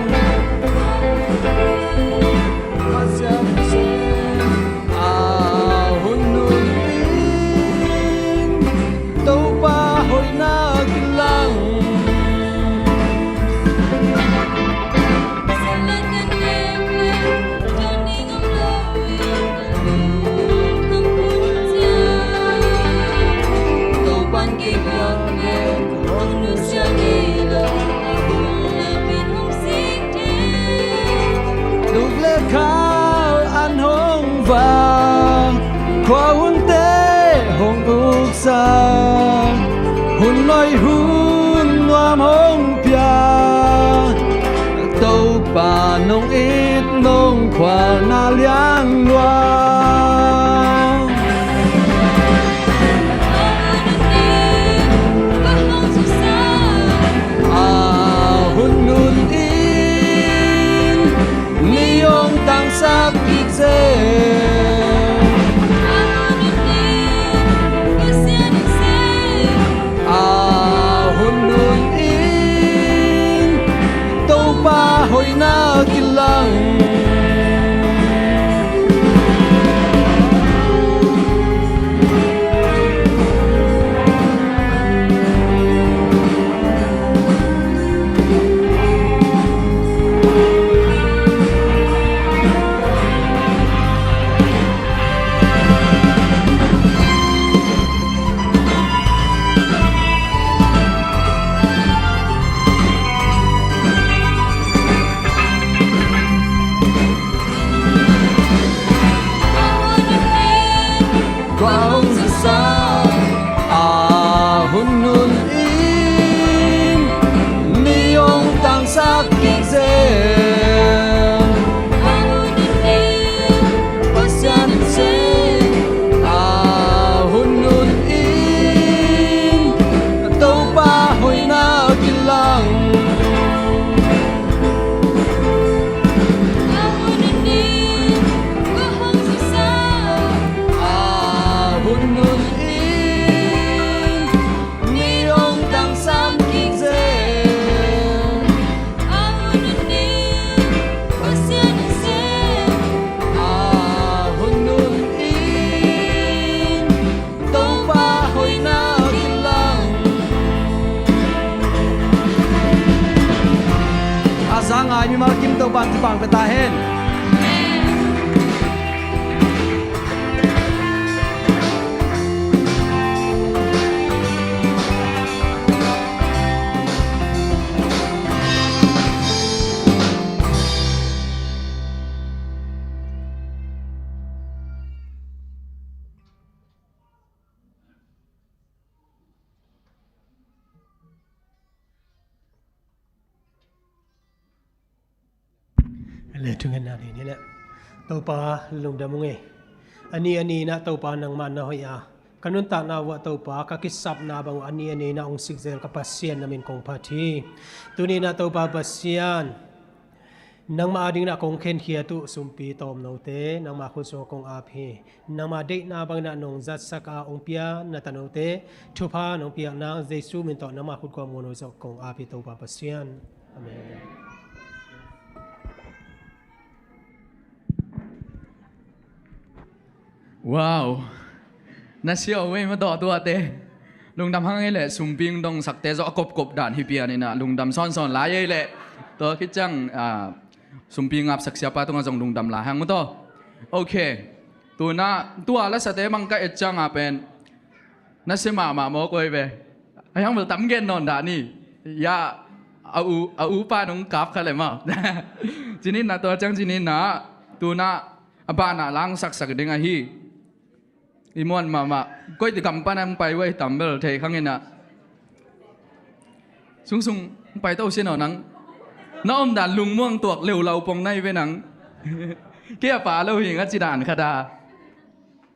Pasian zen. A hun hun in Topa hoihna kilang. Pa, khua hunte hong uksak, hun noi hun nuam hong pia, Topa nong it nong khualna lian lua. A hun hun in ni hong tangsak kik zel. A hun hun in Topa hoihna kilang. Kong sa a hun hun in ni hong tangsak kik zel. Pasian in sing a hun hun in Topa hoihna kilang. A hun hun in ni hong tangsak kik zel. A hun hun in Pasian in sing a hun hun in Topa hoihna kilang. A za ngai mimal kim Topa thupha pia ta hen. Le thungetna ni ni le Topa lungdam ung e. A ni a ni-in ah Topa nangmah na hoih a, ka nuntakna uh ah Topa ka kisapna bang uh a ni a ni-in ah hong sik zel ka Pasian na min kong phat hi. Tuni-in ah Topa Pasian, nangmah adingin ah kong khenkhiat uh sumpi tawmnote nangmah khut sungah kong ap hi. Nangmah deihna bangin ah nong zatsak a hong pia na tanote thupha nong piak nang Jesu min tawh nangmah khut guak muan uh zong kong ap hi Topa Pasian. Amen. Wow. Na sia uh ei ma dawh tuate. Lungdam hang ei leh sumpi hong dongsakte zawh a kopkop dan hi pian in ah lungdam sawnsawn lai ei leh. Tua khit ciang, ah, sumpi ngapsak siapa tungah zong lungdam lai hang maw taw. Ok. Tuna tua lasate bang ka et cianga pen na sia mahmah mawk uh ei ve. A hiang bel tam gen nawn dah ni. Ya, a u, a upa nong kap kha leh maw. Cinin na tua ciang cinin na tuna a banah langsaksak ding ahi. I muan mahmah. Koi ti kam pan a hong pai uh ahi tam bel thei khang in ah. Sungsung hong pai to sin aw nang. Na omdan lungmuang tuak leulau pong na hi ve nang. Kei a pa lo hi nga ci dan khat a.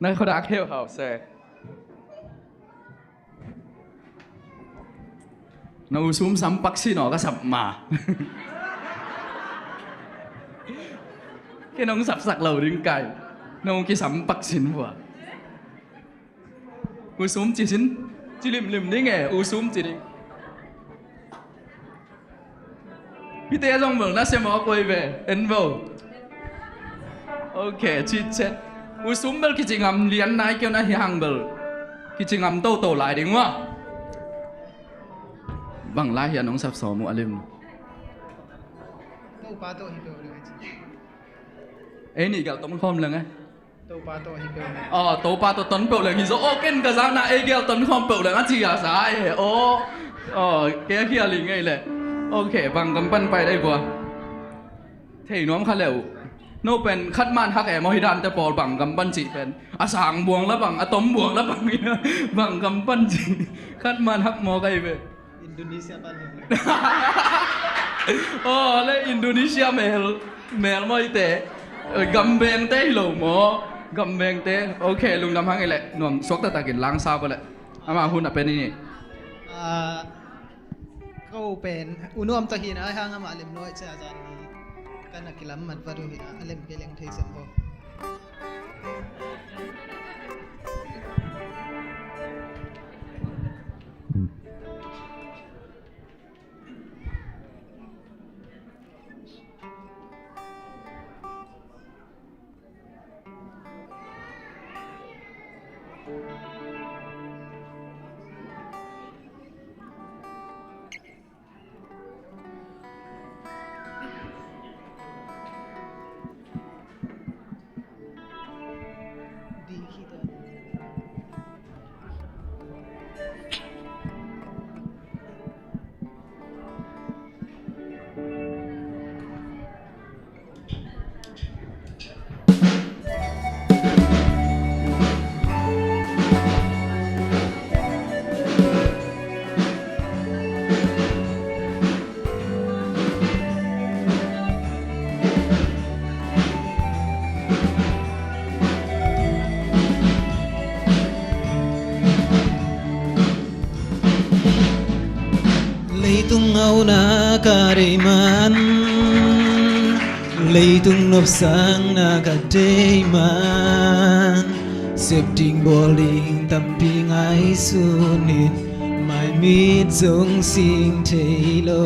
Na khuadak heuhau se. Na u sum sampak sin aw ka sap ma. Kei nong sapsak lo ding kai. Nong kisampak sin vua. U sum ci sin. Ci limlim ding e, u sum ci ding. Hihte zong bel na sia mawk uh ei ve, en vo. Ok, citcet. U sum bel kici ngam lian nai keu na hi hang bel. Kici ngam toto lai ding ua. Bang lai hian hong sapsawm uh a lim. Topa tawh hi peuh leng a ci. Ei nih gel tong khawm leng e. Topa tawh hi peuh leng. Aw, Topa tawh ton peuh leng hi zaw. Aw, ken ka zakna ei gel ton khawm peuh leng a ci a sa e. Aw, aw, kei a khial hi ngei leh. Ok, bang kam pan pai dai bua. Thei nuam kha leh uh. No pen khat man hak e maw, hi dante pawl bang gam pan cih pen. A sang buang la bang, a tom buang la bang, bang gam pan cih. Khat man hak maw kai ve. Indonesia pan hi. Oh, le Indonesia mel, mel maw ite. Gam bengte hi lo maw. Gam bengte. Ok, lungdam hang i le. Nuam suak taktakin lang sa pa le. Ama hun a pen i ni. Ah, ko pen U Nuam tawh hi na, ai hang amah lem nuai cia zan ni. Kan a kilam mat vat uh hi na, a lem kei leng thei sem bo. Leitung ngauna ka deih man, leitung nopsakna ka deih man, sep ding bawl ding tampi ngaihsun in, maimit zong sing thei lo.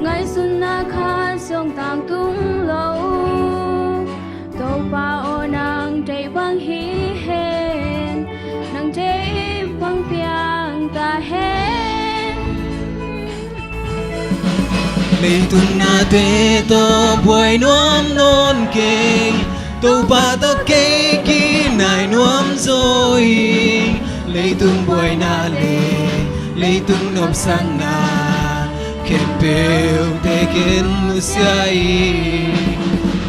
Ngaihsutna khat zong tangtung lo. Topa aw, nang deih bang hi hen, nang deih bang piang ta hen. Leitung nate tawh buai nuam nawn kei, Topa tawh kei kinai nuam zaw ing. Leitung buaina le leitung nopsakna khempeuh te ken nusia ing.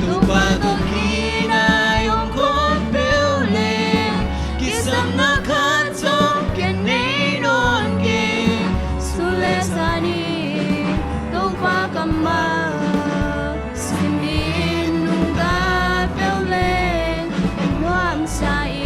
Topa tawh kinai om khawm peuh leng kisapna khat zong ken nei nawn kei. Sule sani Topa kammal simin nungta peuh leng nuamsa ing.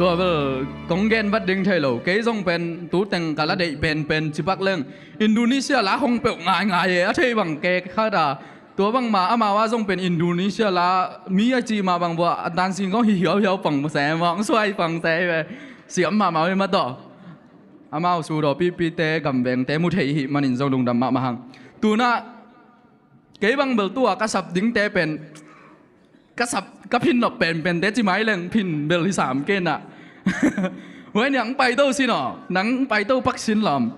Tua bel kong gen vat ding thei lo. Kei zong pen tu teng ka la deih penpen cipak leng Indonesia la hong peuh ngaingai e, a thei bang ke khat a. Tua bangma amau a zong pen Indonesia la mi a cih mah bang bua a dancing kong hi hiauhiau pang se, mawng suai pang se ve. Siam mahmah ve mah tawh. Amau sudawpipite gamvengte mu thei hih manin zong lungdam mahmah hang. Tunah kei bang bel tua ka sap dingte pen ka sap, ka phin nop penpente ci mai leng phin bel hi sam kei nah. Huai niang paito sin aw, nang paito pak sin lawm.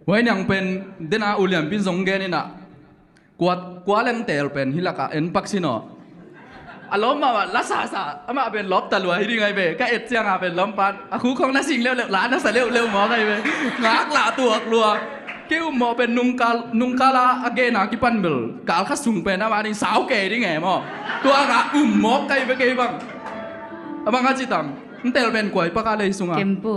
Huai niang pen dena ulianpin zong gen inah kua, kua leng tel pen hi lakah en pak sin aw. A lawm mahmah la sasa amah pen lawp talua hi ding ai ve. Ka et cianga pen lawm pan a khu khong na sing leuleu la na sa leuleu mawk ai ve. Ngak lah tuak lua. Kei um mawh pen nungkal, nungkala a gena kipan bel kal kha sung pen amah ding sau kei ding e maw. Tua ngak um mawk kai ve kei bang. A bang a ci tam. Ntel pen kuai paka lei sunga. Kempu.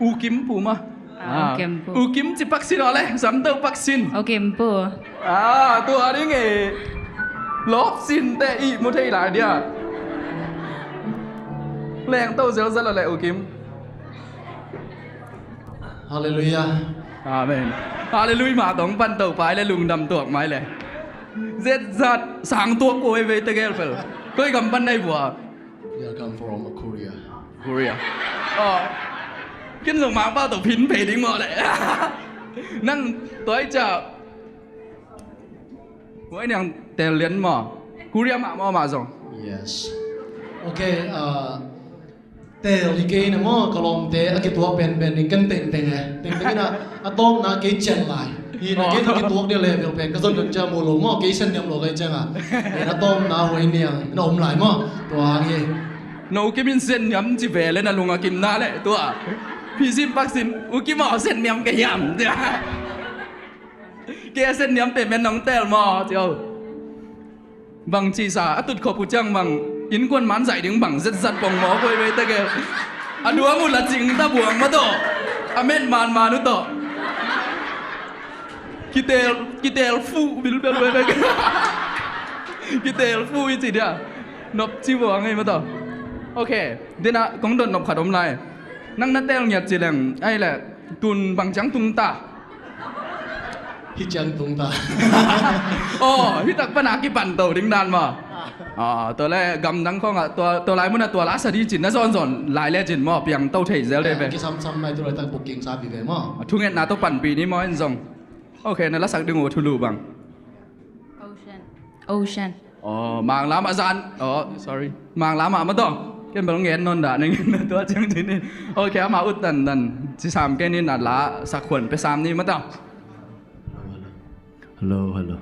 U Kim pu mah. Ah, U Kim pu. U Kim ci pak sin aw le, samto pak sin. U Kim pu. Ah, tua ding e. Lawp sin te i mu thei lai dia. Leng to zelzel le U Kim. Halleluiah. Amen. Halleluiah mah tong pan to pai le lungdam tuak mai le. Zetzat sang tuak ko e vei tegel pel. Koi gam pan nai bua. We are come from Korea. Korea. Oh. Ken zong mangpau tawh phin phei ding mawh leh. Nang tuai ca. Huai niang tel lian maw. Korea mah maw mah zong. Yes. Okay, uh, tel hi kei na maw, ka lawmte a kituak penpen ding ken tengteng e. Tengteng ina a tawpna kei cian lai. Hi na kei tawh kituak dia level pen ka zon don cia mu lo maw, kei sen niam lo kei cianga. Hi na tawpna huai niang na om lai maw. Tua hang hi. No kimin sen niam ci ve le na lunga kim na le tua. Phi sim pak sin u kim aw sen niam ka hiam cia. Kei a sen niam pe men nong tel maw cia. Bang cisa a tut khop uh ciang bang innkuan man zaih ding bang zetzat pong mawk huai vei teke. A duang uh la cing ta buang mah tawh. A met man man uh tawh. Kitel, kitel fuh bilbel huai vei. Kitel fuh i ci dia. Nop ci buang ei mah tawh. Ok. Dina kong dot nop khat om lai. Nang na tel ngiat ci leng ai le tun bang ciang tung ta. Hi ciang tung ta. Oh, hi tak pana kipan to ding dan maw. Ah, tua le gamdang khong ah tua, tua lai mun ah tua la sa di cin na zon zon lai le cin maw piang to thei zel de ve. Kisamsam nai tu lai tak booking sa pi ve maw. Thungetna to panpi ni maw en zong. Ok, na la sak ding uh thulu bang. Ocean. Ocean. Oh, manglam a zan. Oh, sorry. Manglam a matawh. Ken bel ngen non da neng na tua ciang cin ni. Ok, ama ut dan dan. Ci sam ken ni na la sak khuan pe sam ni matawh. Hello, hello.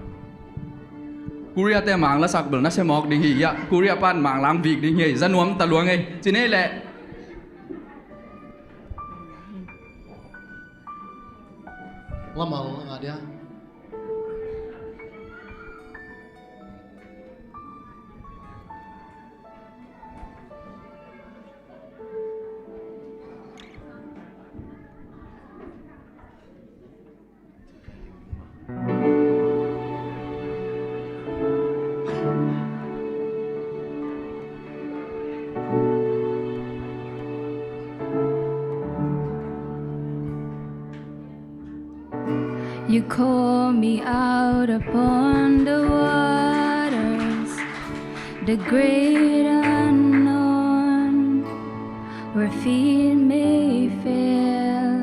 Korea te mang la sak bel na se mawk ding hi ya. Korea pan mang lang vik ding hi. Za nuam ta luang ei. Ci nei le. Lamal nga dia. You call me out upon the waters, the great unknown, where feet may fail.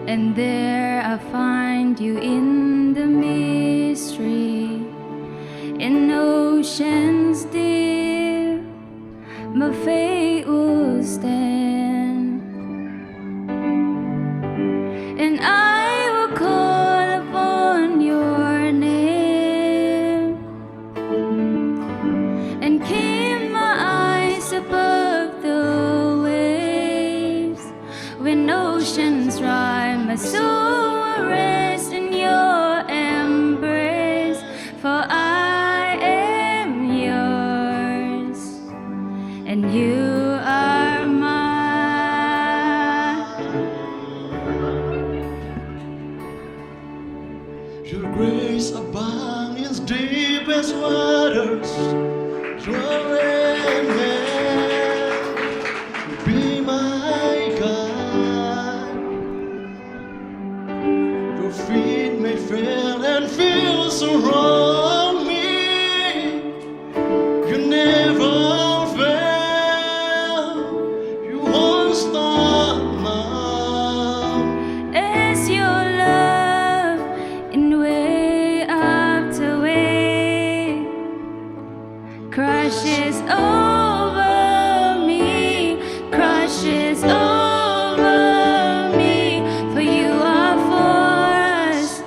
And there I find you in the mystery, in oceans deep. My faith will stand, and I will call upon your name, and keep my eyes above the waves. When oceans rise, my soul will rest in your embrace, for I am yours, and you are mine. Deepest waters, your hand will be my guide. Your feet may fail and fears surround me. You never fail, you won't stop now. As your love in way after way crashes over me, crashes over me. For you are for us,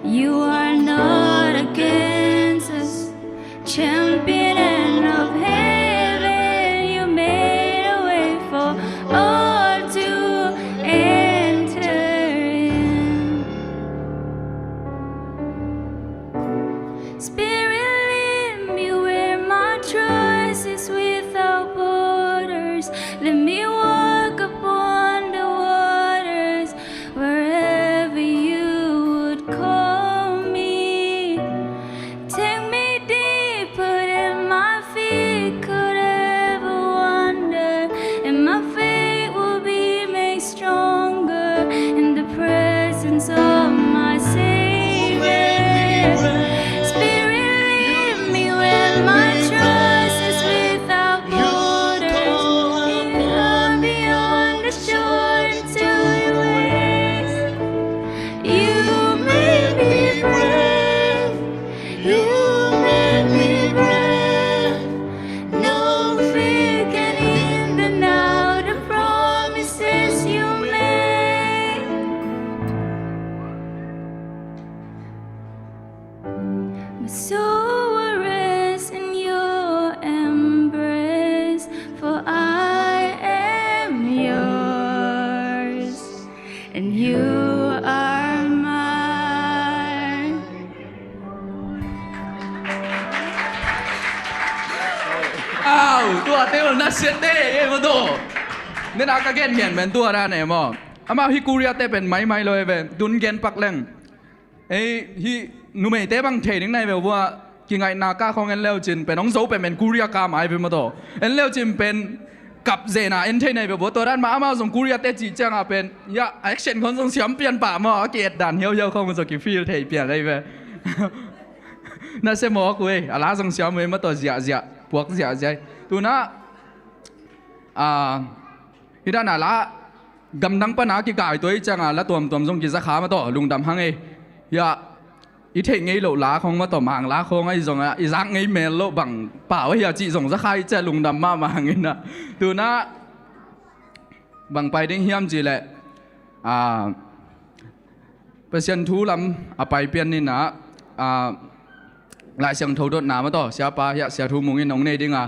you are not against us. Champion of heaven, you made a way for all to enter in. Spirit, lead me where my trust is without borders. Let me walk upon the waters wherever you would call me. Take me deeper than my feet could ever wander, and my faith will be made stronger in the presence of my Savior. Spirit, lead me where my trust is without borders. Beyond the shore into your ways. You made me brave. You made me brave. No fear can hinder now the promises you made. My soul will rest in your embrace, for I am yours, and you are mine. Au, tua te ul na siate e maw to. Nena ka gen ngen men tua dan e maw. Amau hi Korea te pen maimai lo e ve. Tun gen pak leng. Ei, hi numeite bang thei ding nai ve vua, kingaihna ka khong en leu cin pen hong zo pen men Korea ka mai ve maw to. En leu cin pen kap zena en thei nai ve vua, tua dan mah amau zong Korea te cih cianga pen ya action khong zong siam pian pah maw, a ki-et dan hiauhiau khong zong ki feel thei pian ei ve. Na se mawk uh ei, a la zong siam uh ei maw to, ziahziah puak ziahziah. Tuna a, hi dana la gamdang pana kikai tua i cianga la tuamtuam zong kiza kha maw to, lungdam hang ei. Ya, i theih ngei loh la khong maw to, mang la khong ahi zonga i zak ngei mel loh bang pau ahi a cih zong za kha i cia, lungdam mahmah hang ina. Tuna bang pai ding hiam cih leh, a, Pasian thu lam a pai pian nina, a, Lai Siangtho dotna maw to, siapa hiah sia thu mungin hong nei dinga,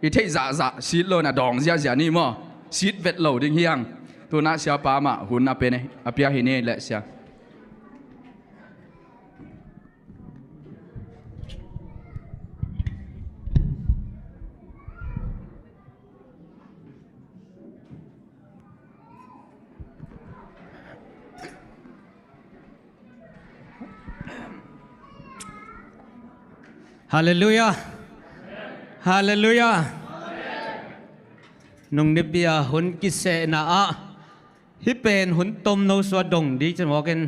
i theih zahzah sit lona dawng ziahziah ni maw, sit vet lo ding hiang. Tuna siapa mah hun a pia hi ni leh sia. Halleluiah. Halleluiah. Nung nipi a hun kisehna ah hih pen hun tomno sua dong ding ci mawkin,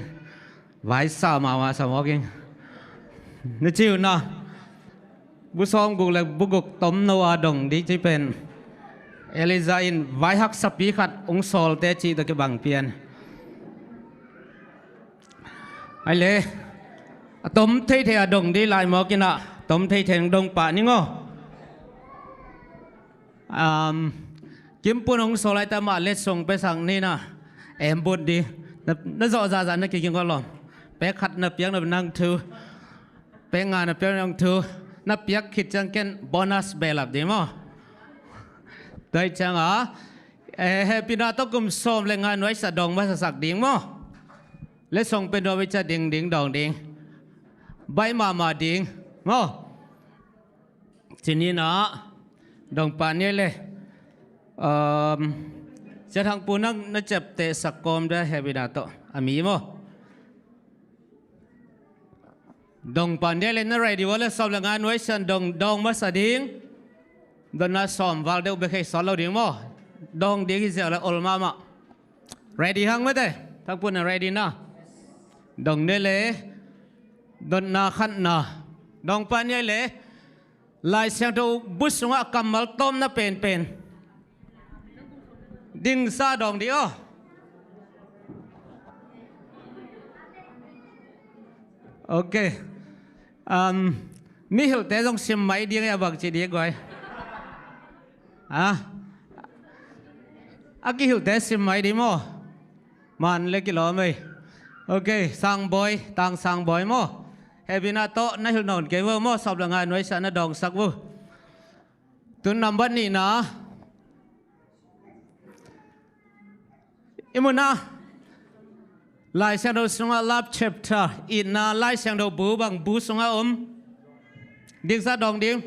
vai sa mahmah sa mawkin, na ci uh na. Bu sawm guk le bu guk tomno a dong ding ci pen Elijah in vai haksapi khat hong sawlte cih tawh kibang pian. Ai le, a tom theithei a dong ding lai mawkin ah, tom theithei hong dong pah ning aw. Kimpun hong sawl lai ta mah letsong pia sak nina, em bun ding. Na zawh zahzah na kiging aw lawm. Pek khat na piak na nang thu, pek nga na piak na nang thu, na piak khit ciang ken bonus belap ding maw. Tua cianga hehpihna tawh kum sawm le nga nuaisa dong masa sak ding maw. Letsong pia nuam i cia ding ding dawng ding. Baih mahmah ding maw. Ci nina dong pah ni le. Sia Thangpu nang na ciapteh sak kawm dia hehpihna tawh a mi maw. Dong pan dia le na ready ua le sawm le nga nuai sian dong, dong masa ding. Dotna sawm val deuh bek hei sawt lo ding maw? Dong ding hi ziau le ol mahmah. Ready hang mate. Thakpun na ready na. Dong ne le. Dotna khatna. Dong pan dia le. Lai Siangtho bu sungah kammal tawmna penpen. Dingsa dong dih aw. Ok. Um, mi hilhte zong sim mai ding a bang ci dih guai. Ah. A kihilhte sim mai dih maw? Man le kilawm ei. Ok, Sangbawi, Tang Sangbawi maw? Hebina tawh na hilh nawn kei vo maw? Sawm le nga nuai sian na dawngsak vo. Tun nambat nihna. I muna Lai Siangtho sungah Love Chapter itna Lai Siangtho bu bang bu sungah om? Dingsa dong ding.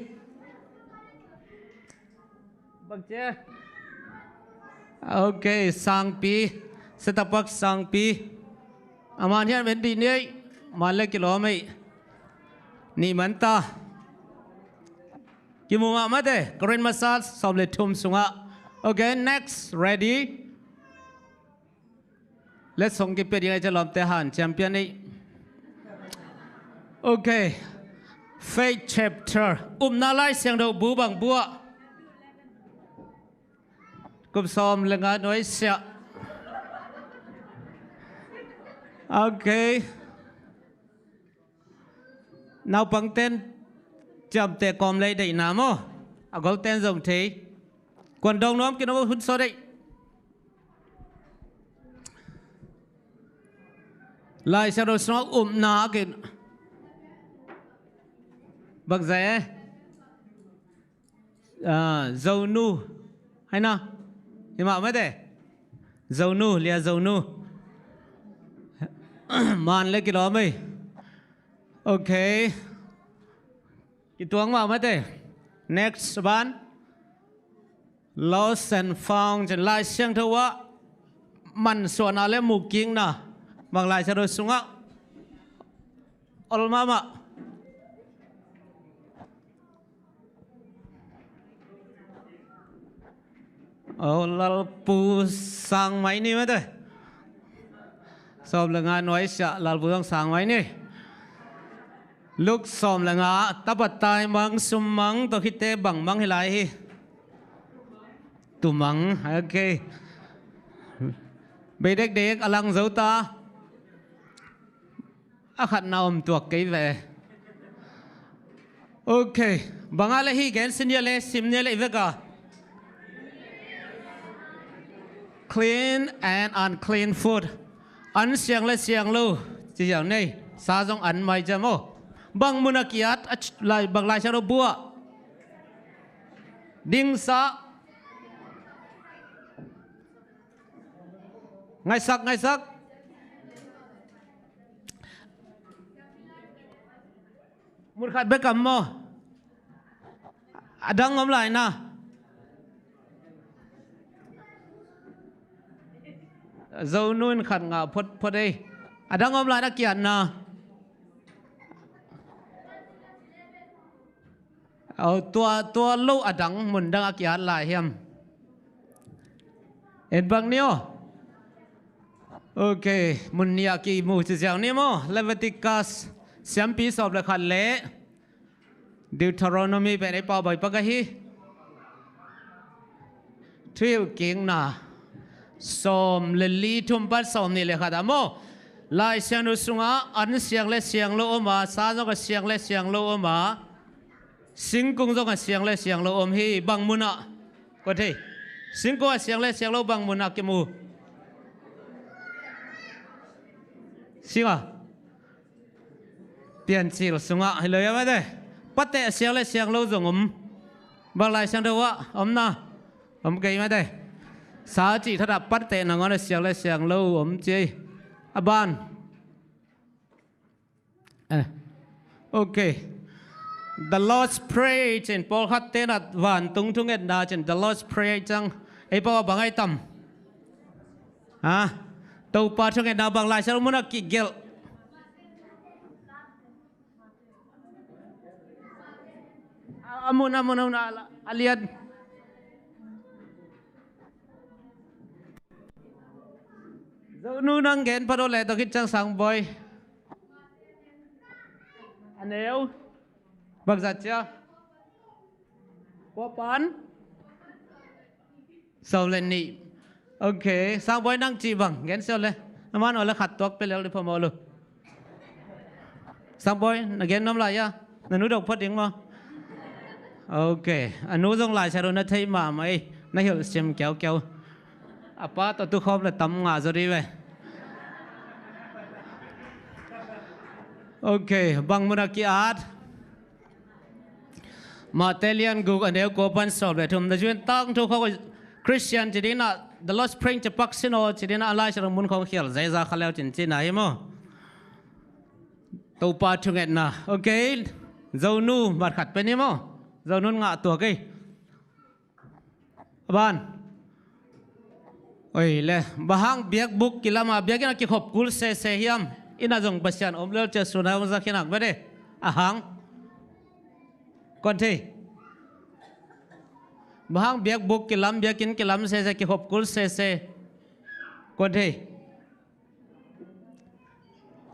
Bang cia. Ok, Sangpi. Setapak Sangpi. A man hian ven dih ni ei. Man le kilawm ei. Nih man ta. Kimu mah mate, Korin masa sawm le thum sungah. Ok, next, ready. Let song kipia ding a i ca lawmte han champion ei. Ok. Faith Chapter. Upna Lai Siangtho bu bang bu ah? Kum sawm le nga nuai siah. Ok. Naupangten ciamteh kawm lei deihna maw? A golten zong thei. Kuan dong nuam kin aw hun saw deih. Lai Siangtho sungah upna a kin. Bangzah e? Ah, Zonu. Hai na. Hi mah mate. Zonu, lia Zonu. Man le kilawm ei. Ok. Kituang mah mate. Next ban. Lost and found. Lai Siangtho ah mansuahna le mukikna. Bang Lai Siangtho sungah ol mahmah. O, Lalpu sang mai ni mate. Sawm le nga nuai siah Lalpu sang mai ni. Luk sawm le nga, tapat taimang, summang tawh khite bangmang hi lai hi. Tumang, ok. Bei dekdek a lang zo ta. A khatna om tuak kei ve. Ok. Banga le hi gen sin ia le sim nia le i veka. Clean and unclean food. An siang le siang lo. Ci ziau nei. Sa zong an mai cia maw? Bang mun a kiat a lai, bang Lai Siangtho bu ah? Dingsa. Ngaisak, ngaisak. Mun khat bek am maw? A dang om lai na. Zonu in khat ngah phot phot ei. A dang om lai na kiatna. Aw, tua, tua lo a dang mun dang a kiat lai hiam? En bang ni aw. Ok, mun nih a kimu ci ziau ni maw? Leviticus siampi sawm le khat le Deuteronomy pen ei pau bai pak ahi. Thuhilhkikna sawm le li thum pan sawm nih le khat ah maw? Lai Siangtho sungah an siang le siang lo om a, sa zong a siang le siang lo om a, singkung zong a siang le siang lo om hi. Bang mun ah? Kua thei? Singkung a siang le siang lo bang mun ah kimu? Singa. Piancil sungah hi lo ia mate. Pateh a siang le siang lo zong om. Bang Lai Siangtho ah om na? Om kei mate. Sa cih thadah pateh nangawn a siang le siang lo om ci ei. A ban. Eh. Ok. The Lord's Prayer cin pawlkhat tenat vantung thungetna cin The Lord's Prayer cang. Ei pau a bang ai tam? Ha? Topa thungetna bang Lai Siangtho mun a kigelh? A, a mun, a mun, a mun, a, a lian. Zonu nang gen pha daw leh, tua khit ciang Sangbawi. A neu. Bangzah cia. Kua pan? Sawm le nih. Ok, Sangbawi nang cih bang gen siau le. Na man aw le khat tuak pia lel dih phamawh lo. Sangbawi, na gen nuam lai a? Na nu dok phot ding maw? Ok, a nu zong Lai Siangtho na thei mahmah ei. Na hilh sim kiaukiau. A pa tawh tukhawm le tam ngah zaw dih ve. Ok, bang mun a ki-at? Mate lian guk a neu kua pan sawm le thum. Na zui-in tangthu khawng, Christian ci ding a, The Lord's Prayer ci pak sin aw ci ding a, a Lai Siangtho mun khawng khial zeza kha leu cin cihna hi maw? Topa thungetna. Ok. Zonu mat khat pen hi maw? Zonun ngah tuak ei. A ban. Oi le, bang hang biakbuk kilam a, biakinn a kikhop kul sese hiam? Inn ah zong Pasian om lel cia sun a hong za khin hak bete. A hang. Kuan thei. Bang hang biakbuk kilam, biakinn kilam sese, kikhop kul sese. Kuan thei.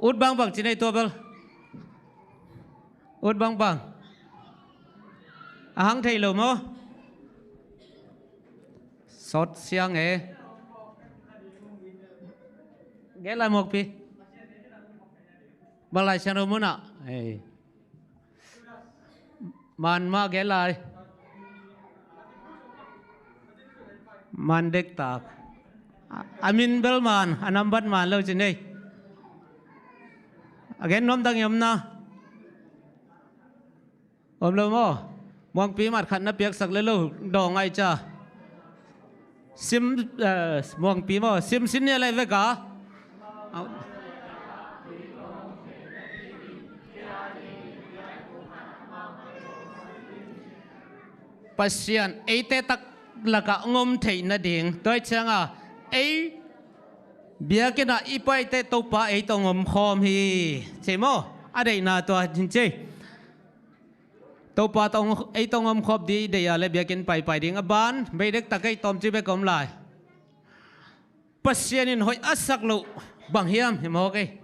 Ut bangbang ci nei tua bel. Ut bangbang. A hang thei lo maw? Sawt siang e. Gen lai Muangpi. Bang Lai Siangtho mun ah. Ei. Man mah gen lai. Man dektak. A, a min bel man, a nambat man lo ci nei. A gen nuam dang i om na. Om lo maw? Muangpi mat khat na piaksak le lo, dawng ai ca. Sim, eh, Muangpi maw? Sim sin nia lai vek a. Pasian eite tak lakah ngom theih nading. Tua hi cianga ei biakinn ah i paite Topa ei tawh ngom khawm hi. Ci maw? A deihna tua hin ci. Topa tawh ei tawh ngom khawm ding i deih a le biakinn paipai ding a ban, bei dektak ei tawmci bek om lai. Pasian in hoih a sak loh bang hiam hi mawk ei.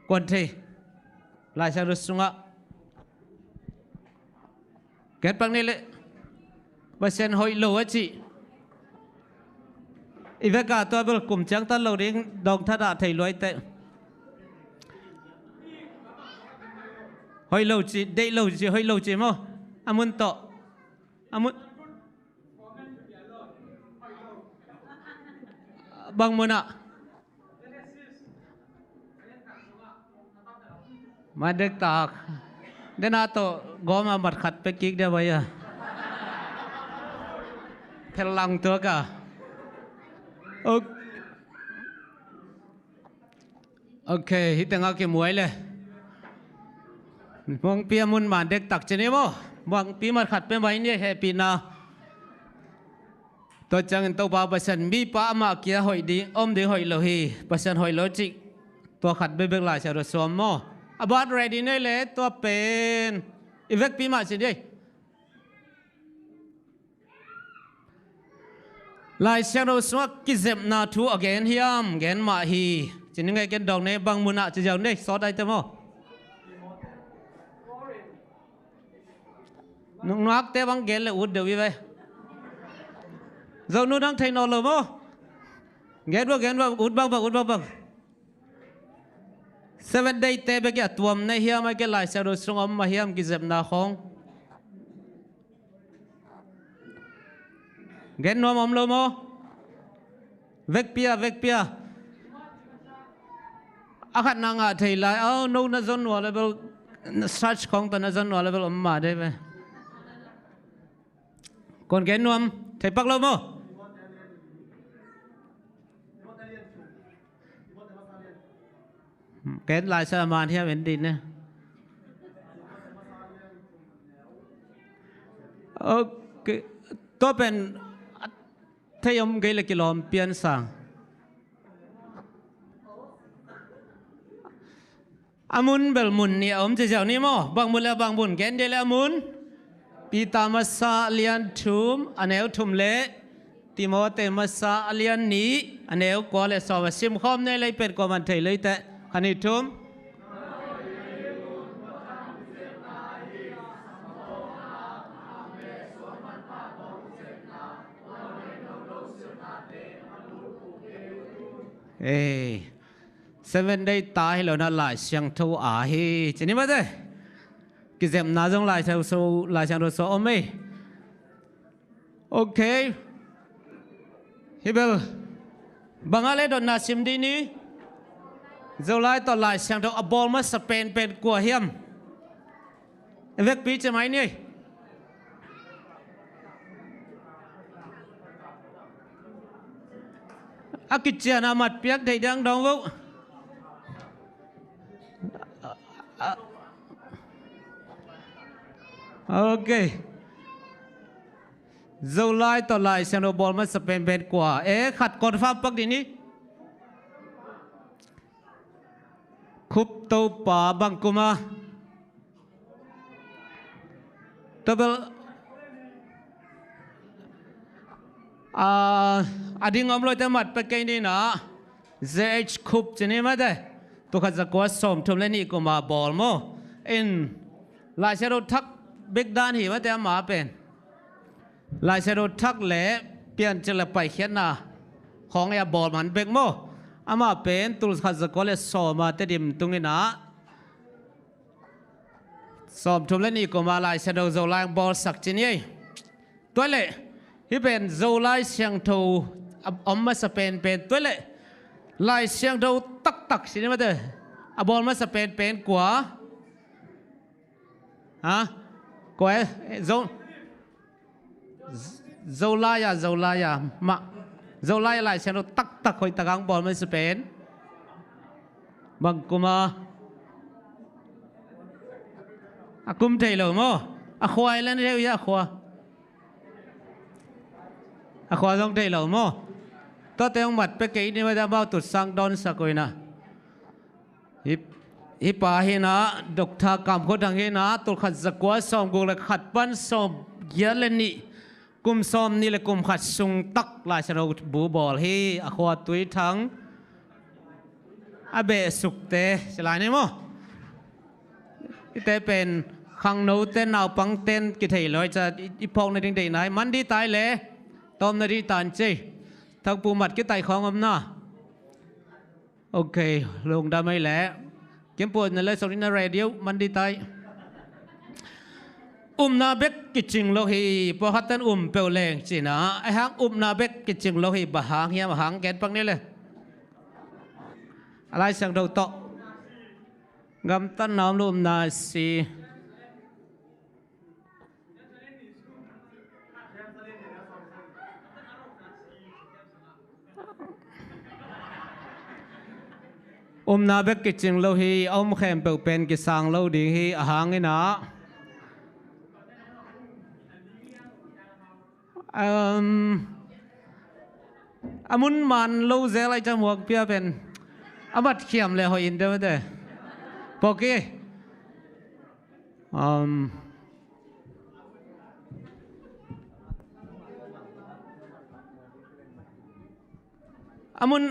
Kuan thei. Lai Siangtho sungah. Gen pak ni le. Pasian hoih lo a cih. I vek a tua bel kum ciangtan lo ding dawngthat ah thei luai teh. Hoih lo ci, deih lo ci, hoih lo ci maw? A mun tawh. A mun. Bang mun ah. Mat dektak. Dena tawh gawm a mat khat pek kik dia bai a. Phel lang tuak a. Ok. Ok, hih tengah kimuai le. Muangpi a mun man dektak ci ni maw? Muangpi mat khat pia mai ni hehpihna. Tua ciangin Topa Pasian mipa amah kia hoih ding, om ding hoih lo hi. Pasian hoih lo cih. Tua khat bekbek Lai Siangtho suam maw? A bat ready nei le tua pen. I vekpi mah ci ni. Lai Siangtho sungah kizepna thu a gen hiam, gen mah hi. Ci ni ngei ken dawng nei bang munah ci ziau nei sawt ai te maw? Nuknuakte bang gen le ut deuh i ve. Zonu dang thei nawn lo maw? Gen bang, gen bang, ut bang bang, ut bang bang. Seven Day te bek a tuam nei hiam, ai ke Lai Siangtho sung om mah hiam kizepna khawng? Gen nuam om lo maw? Vekpi a, vekpi a. A khat na ngah thei lai, au, no na zon nua level, search khawng ta na zon nua level om mah dei ve. Kon gen nuam, thei pak lo maw? Ken Lai Siangtho man hiam en dih ne. Ok. Tua pen thei om kei le kilawm pian sang. A mun bel mun nih a om ziauziau ni maw? Bang mun le bang mun gen dih le a mun. Peter Masa a lian thum, a neu thum le Timothy Masa a lian nih, a neu kua le sawm a simkhawm nei lei pen kua man thei lei teh. Kha nih thum. Ei, Seven Day ta hi lo na Lai Siangtho a hi. Ci ni mate. Kizepna zong Lai Siangtho, Lai Siangtho so om ei. Ok. Hi bel. Bang a le dotna sim dih ni. Zolai tawh Lai Siangtho a bawl masa penpen kua hiam? Vekpi ci mai ni. A kician a mat piak thei diang dong vo. Ok. Zolai tawh Lai Siangtho bawl masa penpen kua. Eh, khat confirm pak dih ni. Khup Topa bang kum a. Tua bel, ah, a ding om lo te mat pek kei ni na. J H Khup ci ni mate. Tul khat za kua sawm thum le nih kum a bawl maw. In Lai Siangtho thak bek dan hi mate ama pen. Lai Siangtho thak le Piancil le Paikhiatna khawng a bawl man bek maw. Amah pen tul khat za kua le sawm a Tedim tung in a, sawm thum le nih kum a Lai Siangtho Zolai bawlsak ci ni ei. Tua leh hih pen Zolai Siangtho a om masa penpen, tua leh Lai Siangtho taktak ci ni mate, a bawl masa penpen kua? Ha? Kua e? Zo, Zolai a, Zolai a mah. Zolai a Lai Siangtho taktak hoih tak a hong bawl masa pen bang kum a? A kum thei lo maw? A khua i len thei uh hia, a khua? A khua zong thei lo maw? Tuate hong mat pek kei ni mate, amau tutsang dawnsak uh hi na. Hih, hih pa hi na, Doctor Kam Khua Thang hi na, tul khat za kua sawm guk le khat pan sawm giat le nih, kum sawm nih le kum khat sung tak Lai Siangtho bu bawl hi. A khua Tui Thang, a beh sukte ci lai ni maw. Hihte pen khangnote naupangten kithei lo hi ca, i, i phawk nading deihna hi. Man dih ta ei le, tawm nading tan ci ei. Thangpu mat kitaih khawng om na. Ok, lungdam ei le. Kimpu na le song ding na radio man dih ta ei. Upna bek kicing lo hi, pawlkhat ten um peuh leng ci na. Ahih hang upna bek kicing lo hi, bang hang hiam, a hang gen pak ni le. A Lai Siangtho tawh gamtatna om lo, upna si. Upna bek kicing lo hi, a um khempeuh pen kisang lo ding hi, a hang in a. Um, a mun man lo zel ai ca muak pia pen. A mat khiam le hoih in deuh te. Pawk hi. Um, a mun,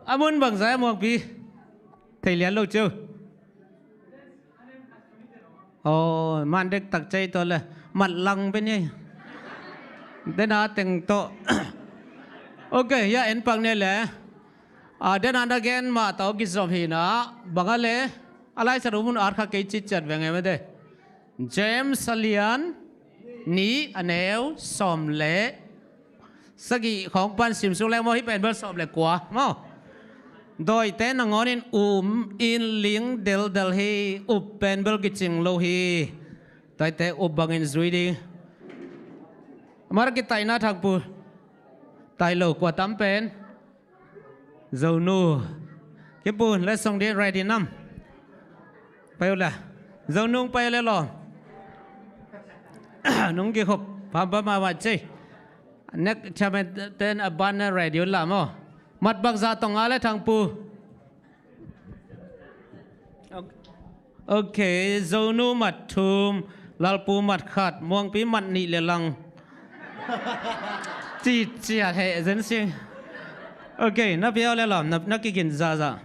a mun bangzah a muakpi thei lian lo cio. Aw, man dektak cei tawh le mat lang pen hi. Dena teng tawh. Ok, ya en pak ne le. A, dena na gen mah tawh kizom hi na, bang a le, a Lai Siangtho mun at kha kei citciat veng e mate. James a lian nih a neu sawm le sagih khawng pan sim suk leng maw, hih pen bel sawm le kua maw. Dawite nangawnin um in ling deldel hi, up pen bel kicing lo hi. Tuate up bangin zui ding. Mar kitaihna thangpu. Taih lo kua tam pen. Zonu. Kipu, le song ding ready nam. Pai uh le. Zonu pai uh le lo. Nung kikhop pam pam ma ma cei. Nek chamen ten a ban na ready uh la maw. Mat bangzah tong a le thangpu. Ok, Zonu mat thum, Lalpu mat khat, Muangpi mat nih le lang. Ci ciat heh zen sing. Ok, na piau le lawm, na, na kigin zaza.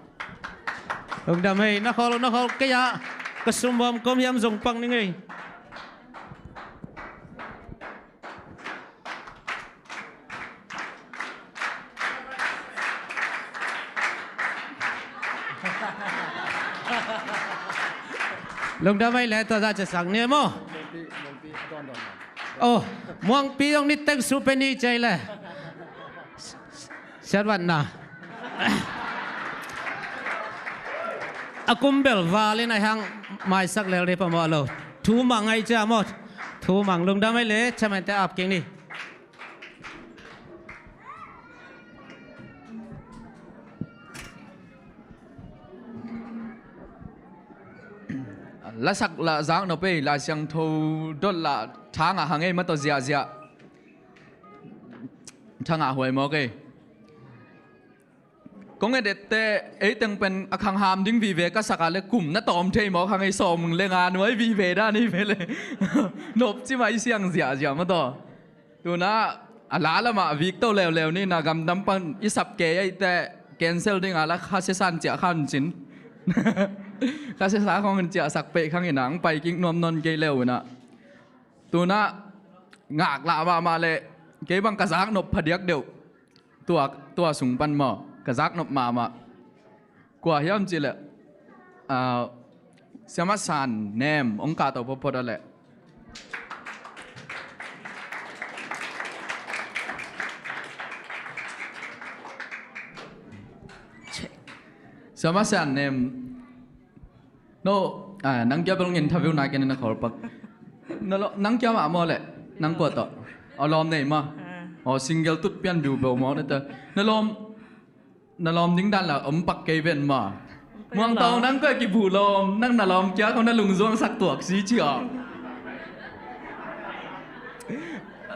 Lungdam ei, na khol, na khol kei ah. Ka sum bawm kom hiam zong pang ning ei. Lungdam ei le, tua zah ciah sak ni maw. Oh, Muangpi zong ni teng su pe ni cei le. Siatvatna. A kum bel val in a hang maisak lel ni phamawh lo. Thu mang ei cia maw. Thu mang, lungdam ei le, chairman te ap kik ni. Lasak lah zaknop ei, Lai Siangtho dot lah tha ngah hang ei, ma tawh ziahziah. Tha ngah huai mawk ei. Kong et etteh, ei teng pen a khangham ding vive ka sak a le kum na tawm thei mawk hang ei, sawm le nga nuai vive dan ei ve le. Nop ci mah i siang ziahziah ma tawh. Tuna a la lamah vik to leuleu ni, na gamdam pan i sap kei ei teh cancel ding a la kha siasan ciah khan cin. Kha siasa khong in ciahsak peh khang in ang pai kik nuam nawn kei leu inah. Tuna ngak lah mahmah le kei bang ka zaknop phadiak deuh. Tua, tua sung pan maw, ka zaknop mahmah. Kua hiam cih leh, ah, Siamah San Nem, hong kahto photphot a leh. Siamah San Nem. No, ah, nang kia bel interview na ken na khol pak. Na lo, nang kia mah maw leh, nang kua tawh. A lawm nei maw. Ah. Oh, single tut pian biu beu maw na ta. Na lawm, na lawm ding dan la om pak kei ven maw. Muang tawng nang kua kibu lawm, nang na lawm kia kau na lungzuang sak tuak si cia.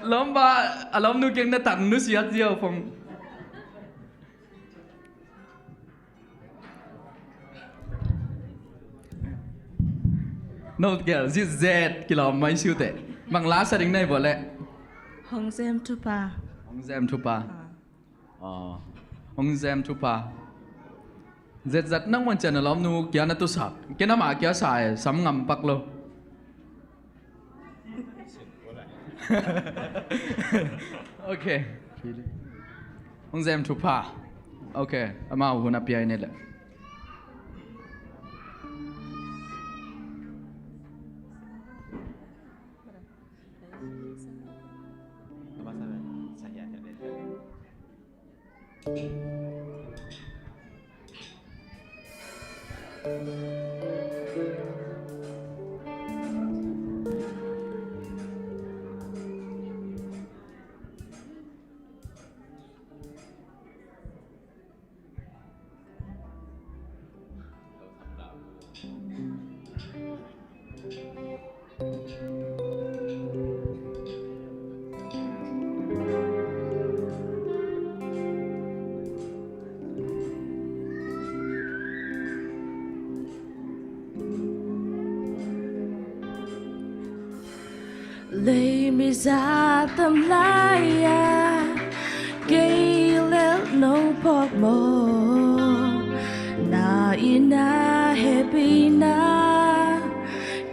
Lawm ba, a lawm nu kiang na tang nu siat ziau phong. No gel, zit zet kilawm mai siute. Bang la sa ding nei bawh leh. Hong zem thupha. Hong zem thupha. Ah. Oh. Hong zem thupha. Zet zat nang man cian a lawm nu kia na tu sak. Kia na ma kia sa e, sam ngam pak lo. Ok. Hong zem thupha. Ok. Amau hun a piai ni le. Leimi za tam lai-a kei lel nong phawk maw? Na inn ah hehpihna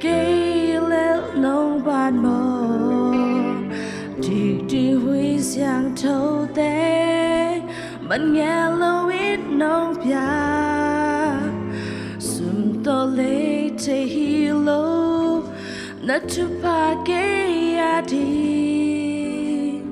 kei lel nong ban maw? Dikdik huih siangthote man ngel lo in nong pia. Sum tawh lei thei hi lo na thupha kei a ding.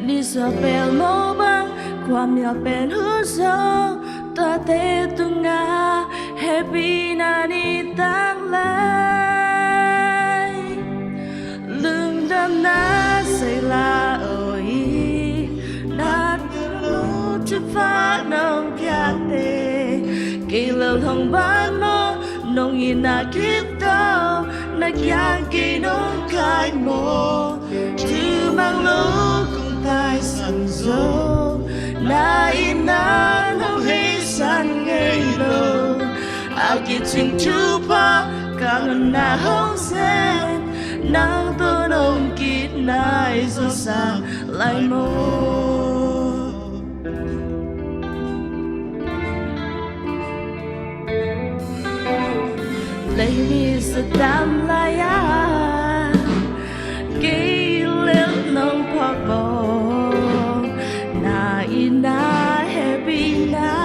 Nisuah pel maw bang, khuamial pen hun zong, tuate tungah hehpihna ni tang lai. Lungdamna sei la aw i, na tu lo thupha nong piate. Kei lo hong ban maw, nong inn ah kip to, na kiang kei nong kai maw? Thu mang lo kong taisan zo, na inn ah nong heisan ngei lo. A kicing thupha ka nunna hong Nang tawh nong kit nai zawsak lai maw? Leimi Satan lai-a kei lel nong phawk bawk, na itna hehpihna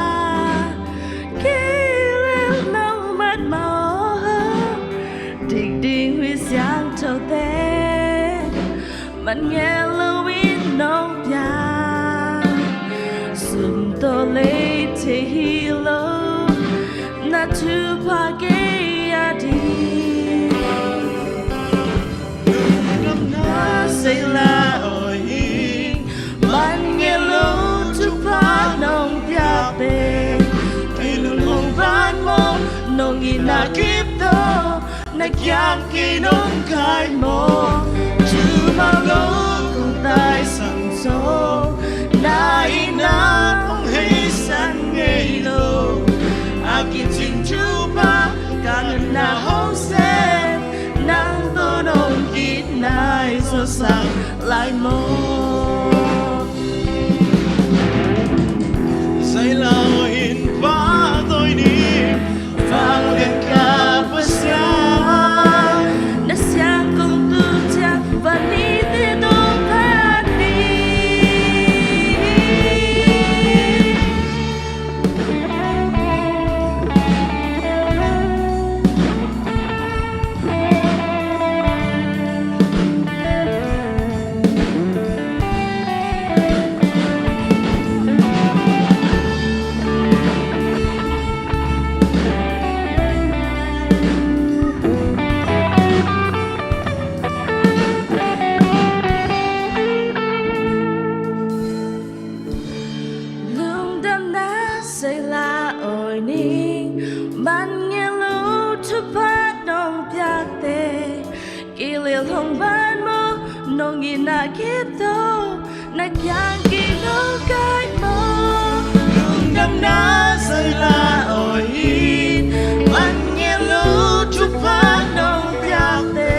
kei lel nong mat mawk, dik ding Khrih Siangthote man ngei loin nong piak, sum tawh lei thei hi lo na thupha kei a ding. Lungdamna seila awi hi, man ngei lo thupha nong piakte, kei lel hong pan mawk, nong itna kip tawh na kiang kei nong kai mawk. Thumang lo kong taisan sawk, na itna hong heisan ngei lo, a kicing thupha ka nunna hong sem, nang tawh nong kit nai zawsak lai maw? Seila awi in pahtawi ni, vanglian ka Pasian, na siang kong tun ciang van mite dong phat ni. Lungdamna seila awi ning, man ngei lo thupha nong piakte, kei lel hong pan mawk, nong itna kip tawh na kiang kei nong kai mawk. Lungdamna seila awi in, man ngei lo thupha nong piakte,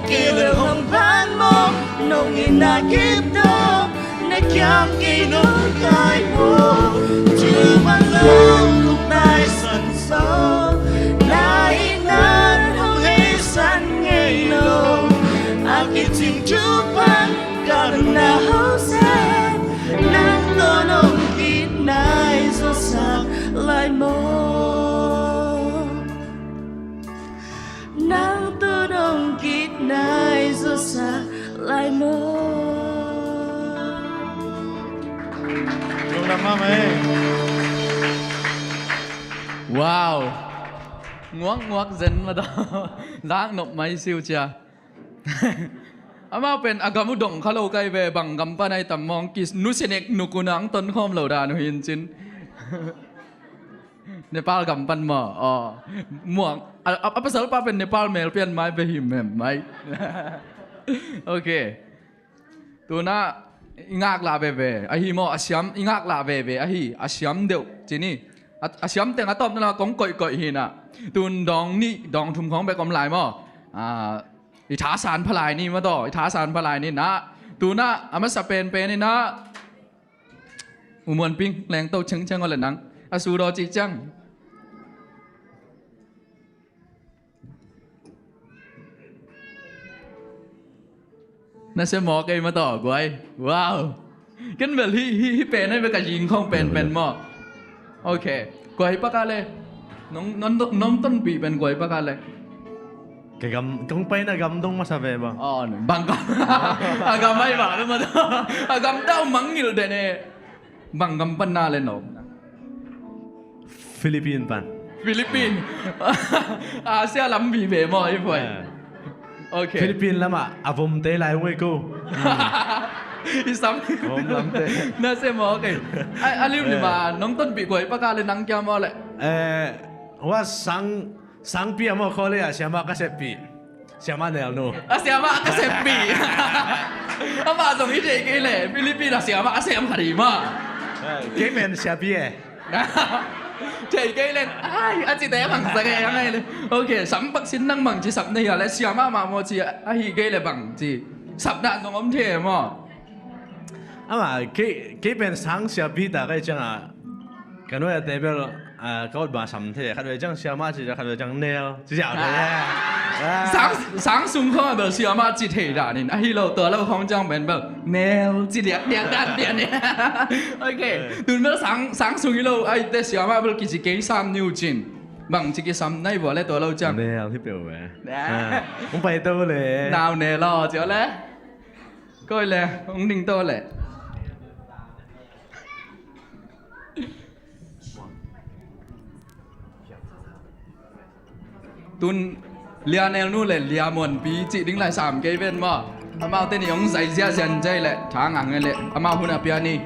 kei lel hong pan mawk, nong itna kip tawh na kiang kei nong kai mawk. Thumang lo kong taisan sawk, na itna hong heisan ngei lo, a kicing thupha ka nunna hong sem, nang tawh nong kit nai zawsak lai maw? Nang tawh nong kit nai zawsak lai maw? Lungdam mahmah ei. Wow. Nguaknguak zen mah tawh. Lak nop mai siu cia. Amau pen a gam uh dong kha lo kai ve, bang gam pan ai tam mawng, kis nusinek nukun ang ton khawm lo dan uh hi in cin. Nepal gam pan maw? Aw. Muang. A, a, a pasalpa pen Nepal mel pian mai ve hi mem mai. Ok. Tuna i ngaklah veve ahi maw? A siam i ngaklah veve ahi. A siam deuh cini. A, a siam teng a tawpna la kong koihkoih hi na. Tun dawng nih dawng thum khawng bek om lai maw? A, i thasan phalai ni maw taw? I thasan phalai ni na. Tuna a masa penpen i na. U Muan Ping, lengto cengceng aw le nang a su daw cih ciang. Na sia maw kei ma taw guai. Wow. Ken bel hi, hi, hi pen ai bek a ying khong pen pen maw. Ok. Guai pak a le. Nong, nong, nong tonpih pen guai pak a le. Ka gam, kong paina gam dong masa ve bang. Aw, bang gam. A gam ai bang le ma taw. A gam tau mangngilh den e. Bang gam pan na le no. Philippine pan. Philippine. Asia lam vive maw i puai. Ok. Philippine lamah a vomte lai hong ei ko. I sam. Vom lamte. Na sia maw ok. A liu ni ma nong tonpih guai pak a le nang kia maw le. Eh, wa sang, sangpi a maw khaw le a siama ka seppih. Siama nelnu. A siama ka seppih. Amah zong i deih kei le Philippine a siama a sem kha di mah. Kei pen siapi e. Thei kei len, ai, a cite bang sa kei a ngai le. Ok, sam bang sin nang bang ci sap na hia le, siamah mah maw ci a hi kei le bang ci. Sapna zong om thei maw? Ama, kei, kei pen sang siapi ta kei ciangah ka nuai a table, ah, ka ut ba sam thei, khat vei ciang siamah ci, khat vei ciang nel ci ziau thei. Ah. Sang, sang sung khawng a bel siamah ci thei dan in, ahi lo tua lo khawng ciang pen bel nel ci diakdiak dan pian in. Ok, tun bel sang, sang sung hi lo, ai te siamah bel kici kei sam niu cin. Bang ci kisam nai vua le tua lo ciang. Nel hi peuh ve. Ah. Ah, hong pai to le. Nau nel lo, cia le. Koi le, hong ding to le. Tun Lia Nelnu le Lia Muanpi cih ding lai sam kei ven maw? Amaute nih hong zai ziahziah in zai le, thang ang le, amau hun a pia ni.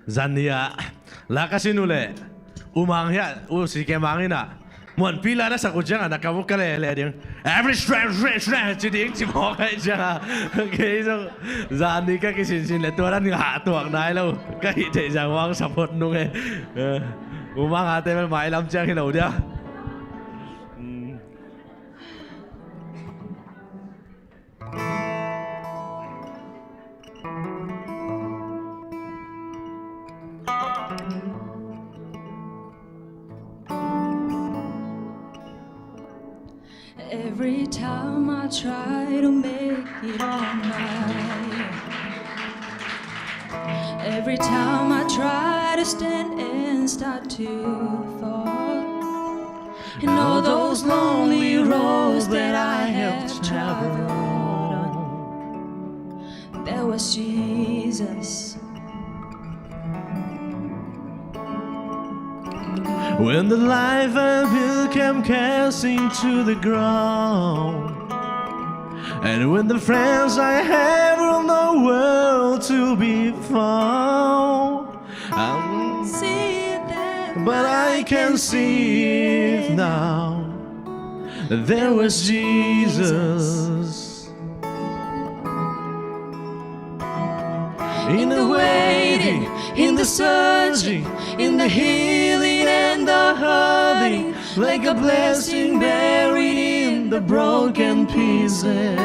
Zan ni ah la ka sin uh leh U Mang hiah, U Si Ke Mang in ah Muanpi la na sak uh ciangah na kam uh ka lele ding. Every strength, strength, strength ci ding ci mawk ahi ciangah kei zong zan ni ka kisinsin leh tua dan ngah tuak nai lo. Ka hih theih zang uang support nung e. Eh, U Mang ate bel mailam ciang hi lo dia. Mm. Every time I try to make it on my own, every time I try to stand and start to fall, and all those lonely roads that I have traveled on, there was Jesus. When the life I built came crashing to the ground, and when the friends I had were nowhere to be found, I'm See it then, but I can see it now. There was Jesus. In the waiting, in the searching, in the healing and the hurting, like a blessing buried in the broken pieces.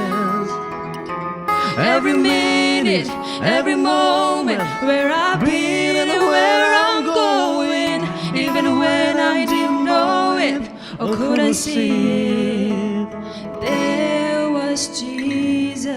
Every minute, every moment, where I've been and where I'm going, even when I didn't know it or couldn't see it, there was Jesus.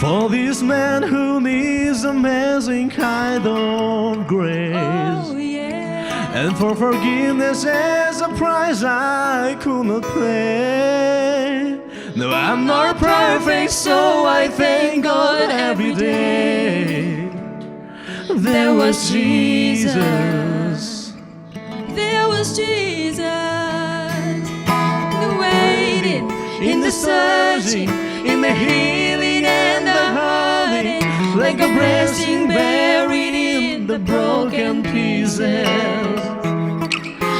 For this man who needs amazing kind of grace, Oh, yeah. and for forgiveness as a price I could not pay. No, I'm not perfect, so I thank God every day. There was Jesus. There was Jesus. In the waiting, in the searching, in the healing and the hurting, like a blessing buried in the broken pieces.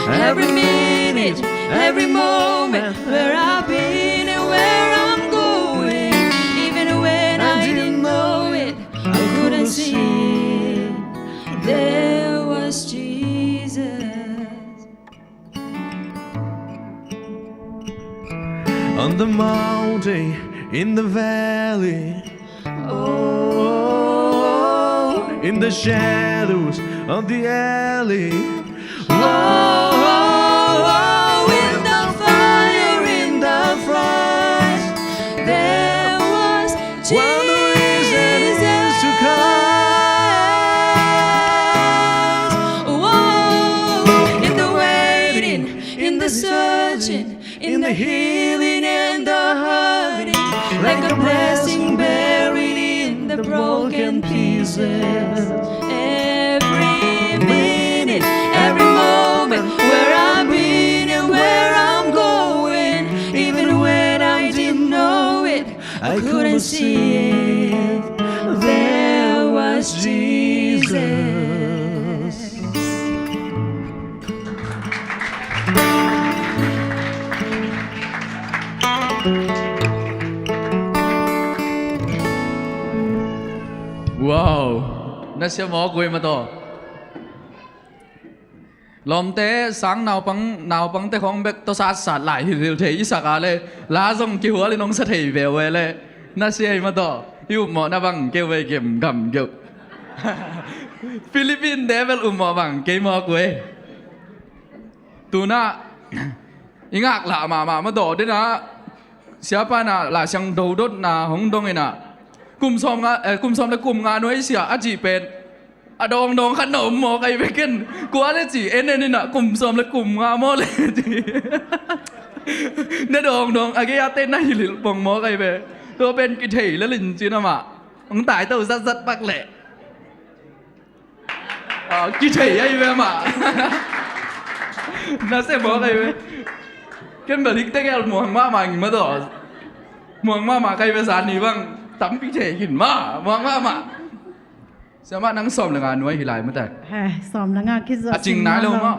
Every minute, every moment, where I've been and where I'm going, even when I didn't know it, I couldn't see it. There was Jesus. On the mountain, in the valley, oh, in the shadows of the alley, oh, in the fire, in the frost, there was Jesus. One who is and is to come. Oh, in the waiting, in the searching, in the healing and the hurting, like a blessing buried in the broken pieces. Every minute, every moment, where I've been and where I'm going, even when I didn't know it, I couldn't see it. There was Jesus. Na sia mawk uh ei mataw. Lawmte sang naupang, naupangte khawng bek tawh satsat lai hilhhilh thei i sak a le, la zong kihual in hong sa thei ve uh ei le. Na sia ei mataw. I upmawhna bang kei uh ei, gemgam kei uh. Philippine te bel upmawh bang kei mawk uh ei. Tunah i ngaklah mahmah mataw, denah siapa inah Lai Siangtho dotna hong dong inah, kum sawm nga, eh, kum sawm le kum nga nuai sia a cih pen a dawngdawng khat na om mawk ahi ve. Ken kua le ci en en inah kum sawm le kum nga maw le ci. Na dawngdawng a gei-a te na hilhhilh pong mawk ahi ve. Tua pen kithei le lincin amah hong taito zatzat pak leh. Ah, kithei ahi ve mah. Na sia mawk ahi ve. Ken bel hikte gel muang mahmah ing mataw. Muang mahmah ka hi ve, zan ni bang tampi thei khin mah, muang mahmah. Siamah, nang sawm le nga nuai hi lai mataw. He, sawm le nga khit zawh a cing sim nai nawn lo lo. Mah.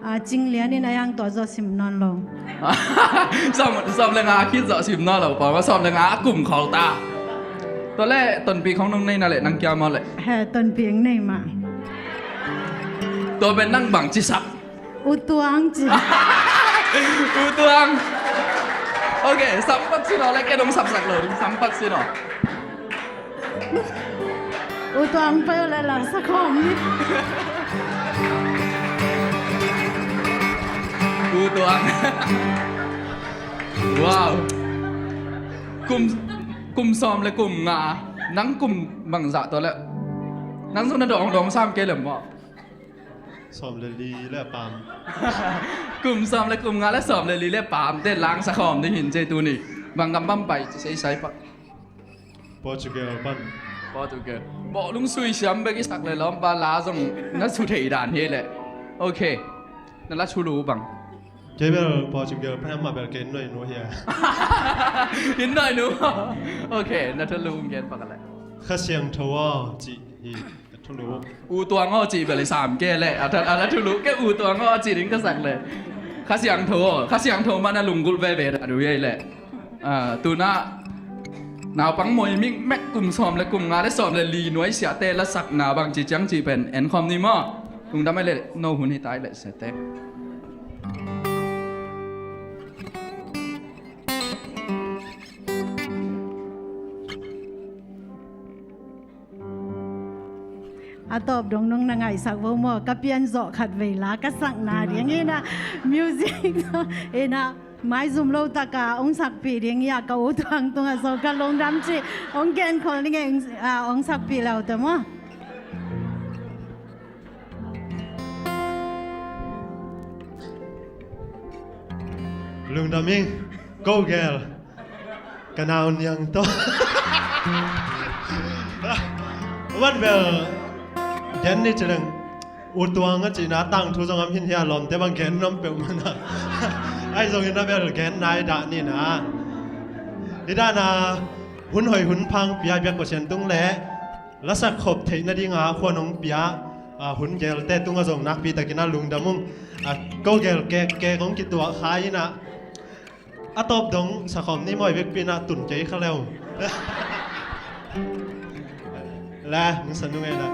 A cing lian in a yang tua zawh sim nawn lo. Sawm, sawm le nga khit zawh sim nawn lo, pawlmah sawm le nga a kum khol ta. Tua le tonpih khong nong nei na le nang kia maw le? He, tonpih ing nei mah. Tua pen nang bang ci sak? U Tuang ci. U Tuang. Ok, sampak sin aw le, ken hong sapsak lo, sampak sin aw. U Tuang pai uh le la sa khawm ni. U Tuang. Wow. Kum, kum sawm le kum nga. Nang kum bangzah tua le? Nang zong na dawngdawng sam kei le maw? Sawm le li le a paam. Kum sawm le kum nga le sawm le li le a paam te langsa khawm ding hin ci ei tuni. Bang gam pan pai ci seisai pak. Portugal pan. Portugal. Bawh lungsui siam bek i sak le lawmpa, la zong na su thei dan hi le. Ok. Na la thulu bang? Kei bel Portugal pan amah bel kei nuai nu hi a. Hin nuai nu. Ok, na thulu gen pak le. Kha Siangtho aw ci hi. Thulu. U Tuang aw cih bel i sam kei le, a tha, a la thulu kei U Tuang aw cih ding ka sak le. Kha Siangtho aw, Kha Siangtho mah na lunggulh veve dah uh ei le. Ah, tunah naupang mawi mikmek kum sawm le kum nga le sawm le li nuai siate lasakna bang ci ciang cih pen en khawm ni maw. Lungdam ei le, no hun hi ta ei le siate. A tawp dong nong na ngaihsak vo maw, ka pian zawh khat vei la ka sakna ding inah music inah maizum lo taka hong sakpih ding hi a, ka U Tuang tungah zo ka lungdam cih hong genkhol ning ei, ah, hong sakpih le uh ta maw. Lungdam ing, ko gel. Ka nau niang tawh. Van bel gen ni ci leng. U Tuang a cihna tangthu zong om hi a, lawmte bang gen nuam peuhmah na. Ahi zongin a bel gen nai dah ni na. Hi dan a hun hoih hun phang pia biak Pasian tung le lasak khop theih nadinga khuan hong pia, a, hun gelte tungah zong nakpi takin a lungdam ung. A, ko gel kek kek hong kituah kha inah. A tawp dong sakhawm ni maw, i vekpi inah tun kei kha le uh. La, nung sa nung ei la.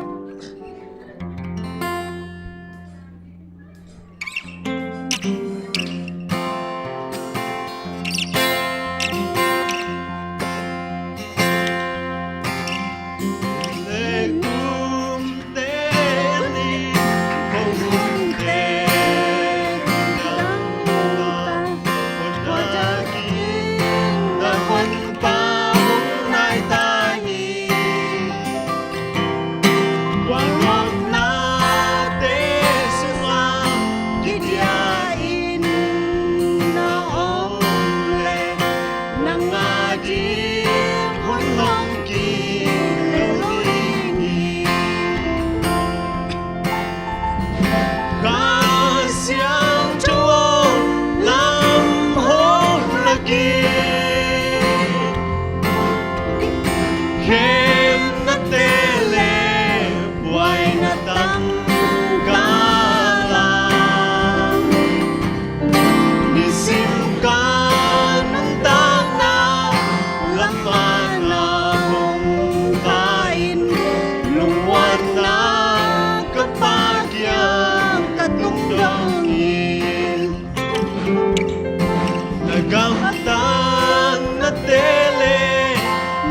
Tanna te le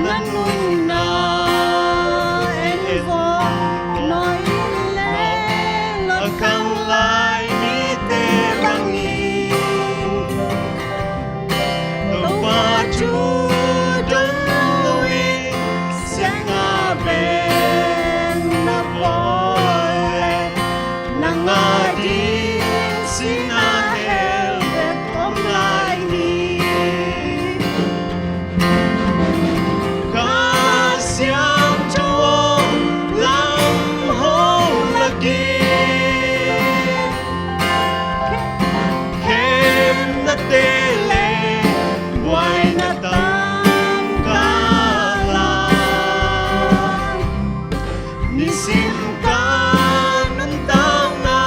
na nunna en vua, noi le a khang lai mite bangin Topa thu dong lo-in siangah beng na bawl leh, nang ading sihna hell bek om lai hi. Kha Siangtho aw, lam hong lak in, khemna te le buaina tam kal ah nisim ka nuntakna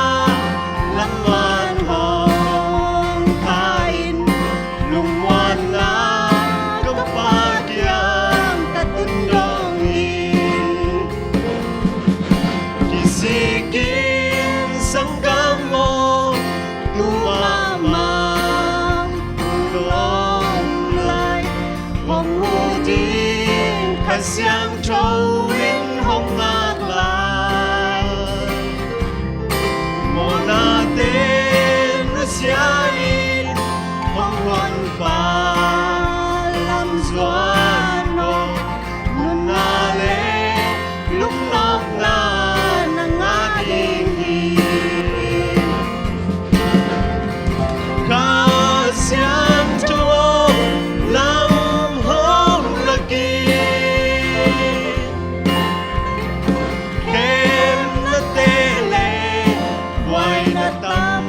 lamah hong kha in, lungmuanna ka Pa kiang ka tun dong in. Kisikin sanggam aw, tu mahmah hong om lai, hong huh ding Kha Siangtho in hong ngak lai. Mawhnate nusia in hong honpa lam zuan aw, nunna le lungnopna na ngah ding hi. Kha Siangtho aw, lam hong lak in, khemna te le buaina tam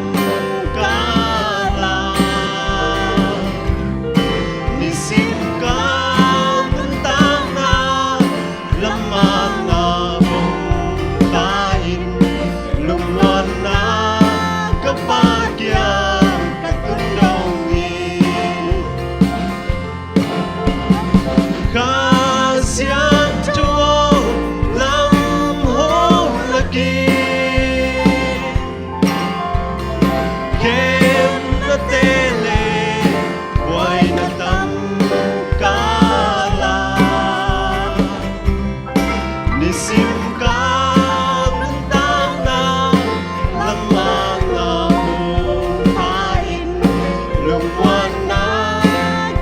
kal ah nisim ka nuntakna lamah hong kha in, lungmuanna ka Pa kiang ka tun dong in. Kha Siangtho aw, lam hong lak in, khemna te le buaina tam kal ah nisim ka nuntakna lamah hong kha in, lungmuanna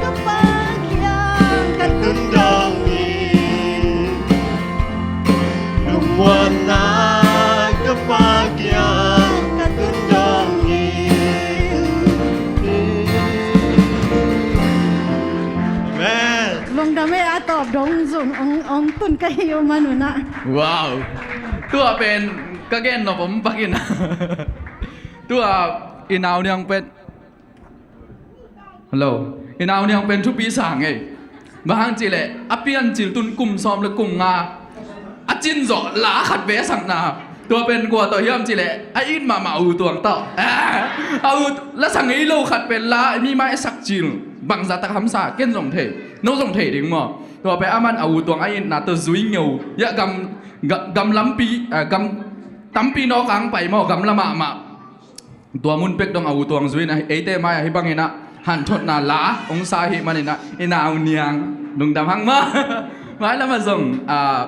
ka Pa kiang ka tun dong in. Lungmuanna ka Pa kiang ka tun dong in. Amen. Lungdam e, a tawp dong zong ong, ong tun ka hi uh manun ah. Wow. Tua pen ka gen nop om pak in. Tua i nau niang pen Hello. I nau niang pen thupi sang ei. Bang hang cih leh a piancil tun kum sawm le kum nga a cin zawh la khat ve a sakna. Tua pen kua tawh hiam cih leh a it mahmah U Tuang tawh. A u la sa ngei lo khat pen la mi mai a sak cil. Bangzah tak hamsa ken zong thei. No zong thei ding maw. Tua pen a man a U Tuang a itna tawh zui ngeu. Yah gam, ga-, gam lampi, a, gam tampi nawk ang pai maw, gam la mahmah. Tua mun pek dong a U Tuang zui in ah, eite mai ah hih bangin ah hanthotna la hong sa ahih manin ah i nau niang lungdam hang maw. Mailam ah zong, ah,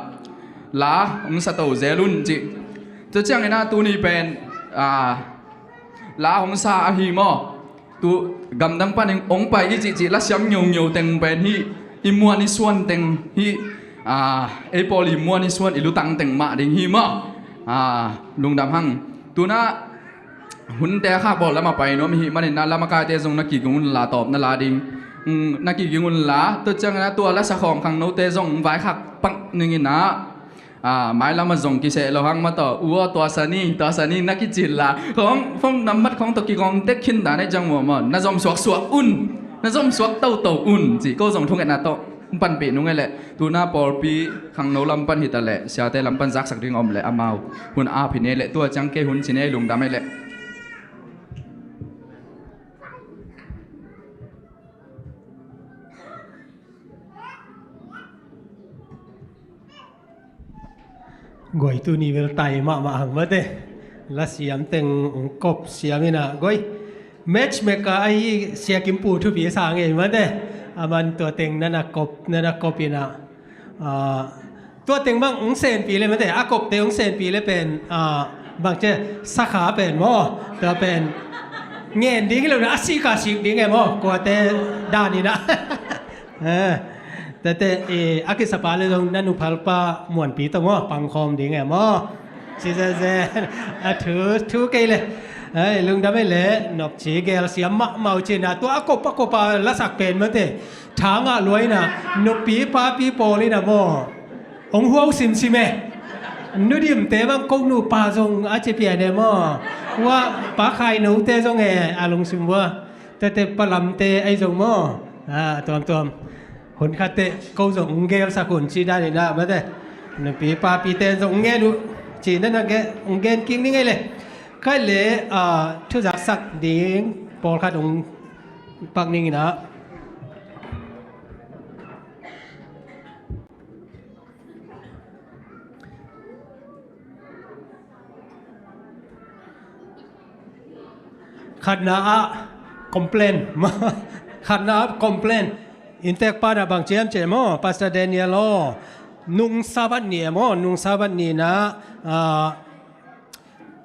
la hong sa to zel un cih. Tua ciangin ah tuni pen, ah, la hong sa ahi maw. Tu gamdang panin hong pai i cihcih la siam ngeungeu teng pen hih i muan i suan teng hih, ah, ei pawl i muan i suan i lutang teng mah ding hi maw. Ah, lungdam hang. Tuna hunte a khak bawl lam a pai nuam i hih manin ah lam a kaite zong na kiging un la, tawpna la ding, mm, na kiging un la. Tua ciangin ah tua la sa khawng khangnote zong vaikhak pak ning in ah, ah, mailam ah zong kiseh lo hang mah tawh, u aw, tua sa ni, tua sa ni na kicil la. Khawng phone nambat khawng tawh kigawm tek khin dan ei ciang maw maw, na zom suaksuak un, na zom suak toto un ci ko zong thungetna tawh hong panpih nung ei leh, tuna pawlpi khangno lam pan hi ta leh, siate lam pan zaksak ding om leh amau hun ap hi ni ei leh, tua ciang kei hun ci ni ei, lungdam ei leh. Guai, tuni bel tai mahmah hang mate. La siam teng hong kop siam in ah guai. Matchmaker ahi Sia Kim Pu thupi sa ngei mate. A man tua teng nana kop, nana kop ina. Ah, tua teng bang ong senpi le mate, a kopte ong senpi le pen, ah, bang ci, sakha pen maw. Tua pen ngen ding lo na, a sik a sik ding e maw. Kuate dan ina. Eh, tate, eh, a kisapa le zong na nuphalpa muanpi tawh maw, pangkhawm ding e maw. Ci zenzen, a thu, thu kei le. Ai, lungdam e le, nopci gel siam mahmah uh cina, tua a kop a kop a lasak pen mate. Thangah luaina, nupi papi pawl ina maw. Ong huau simsim e. Nudimte bang kok nupa zong a ci pian e maw. Hua pa khai note zong e, a lungsim hua. Tete palamte ai zong maw. A, tuamtuam. Hun khatte ko zong ong gelsak hun ci dan ina mate. Nupi papite zong ong gen uh. Ci nana gen, ong gen kik ni ngei le. Khai le, a, thuzaksak ding pawlkhat ong pak ning ina. Khatna ah complain. Khatna ah complain. Inntek pana bang ciam ceh maw, Pastor Daniel aw. Nung Sabbath ni e maw, nung Sabbath ni na, ah,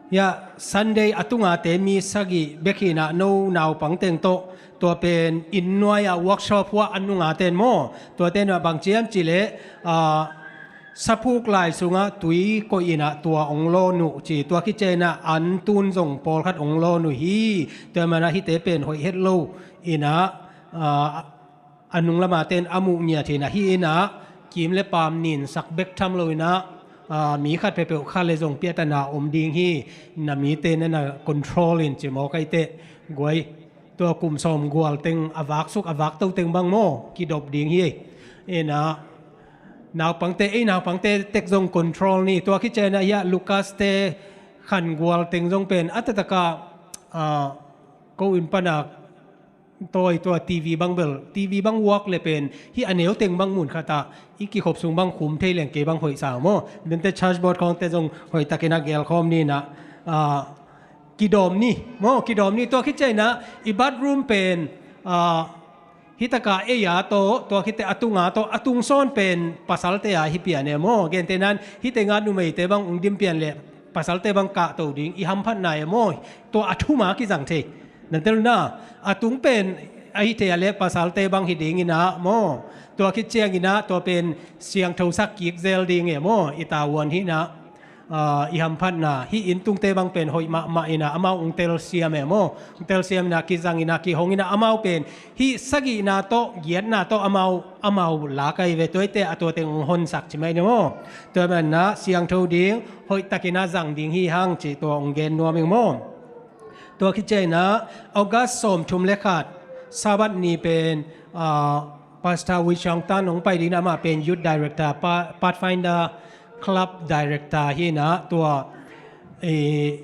ya, Sunday a tunga te mi sagih bek hi na, no naupang teng tawh, tua pen inn nuai ah workshop hua a nunga ten maw. Tua ten ah bang ciam ci le, ah, saphuk lai sungah tui koih ina tua ong lawn uh ci, tua khit ciang ina an tun zong pawlkhat ong lawn uh hi. Tua mana hite pen hoih het lo ina, ah, a nung lama ten a muh ngiat hi na hi ina, kim le paam ninsak bek tham lo ina, ah, mi khat peuhpeuh kha le zong piatana om ding hi. Na mite nana control in ci maw kaite guai. Tua kum sawm gual teng a vak suk a vak to teng bang maw kidop ding hi. Ina, naupangte, ei naupangte tek zong control ni. Tua khit ciang ina hia Lucas te khan gual teng zong pen a taktak a, ah, ko inn pana tawi tua TV bang bel, TV bang uak le pen hi a neu teng bang mun khat ah i kikhop sung bang khum thei leng kei bang hoih sa maw. Dente charge board khawngte zong hoih takin a gelkhawm ni na, ah, kidawm ni maw, kidawm ni. Tua khit ciang ina i bathroom pen, ah, hi taka ei a tawh, tua khit te a tunga tawh, a tung sawn pen pasalte a hi pian e maw. Gente nan hi tenga numeite bang ong dim pian le pasalte bang kahto ding i hamphatna e maw. Tua a thuma kizang thei. Nantel na, a tung pen a hi thei a le pasalte bang hi ding ina maw. Tua khit ciang ina tua pen siangtho sak kik zel ding e maw, i tavuan hi na. Ah, i hamphatna, hi inn tungte bang pen hoih mahmah ina, amau ong telsiam e maw. Ong telsiam ina, kizang ina, kihong ina, amau pen hi sagihna tawh, giatna tawh, amau, amau la kai ve, tuaite a tua teng ong honsak ci mai ni maw. Tua mana siangtho ding, hoih takin a zang ding hi hang ci tua ong gen nuam ing maw. Tua khit ciang ina, August sawm thum le khat, Sabbath ni pen, ah, Pastor Wee Chong Tan ong pai ding na, amah pen Youth Director, Pa-, Pathfinder Club Director hi na, tua, eh,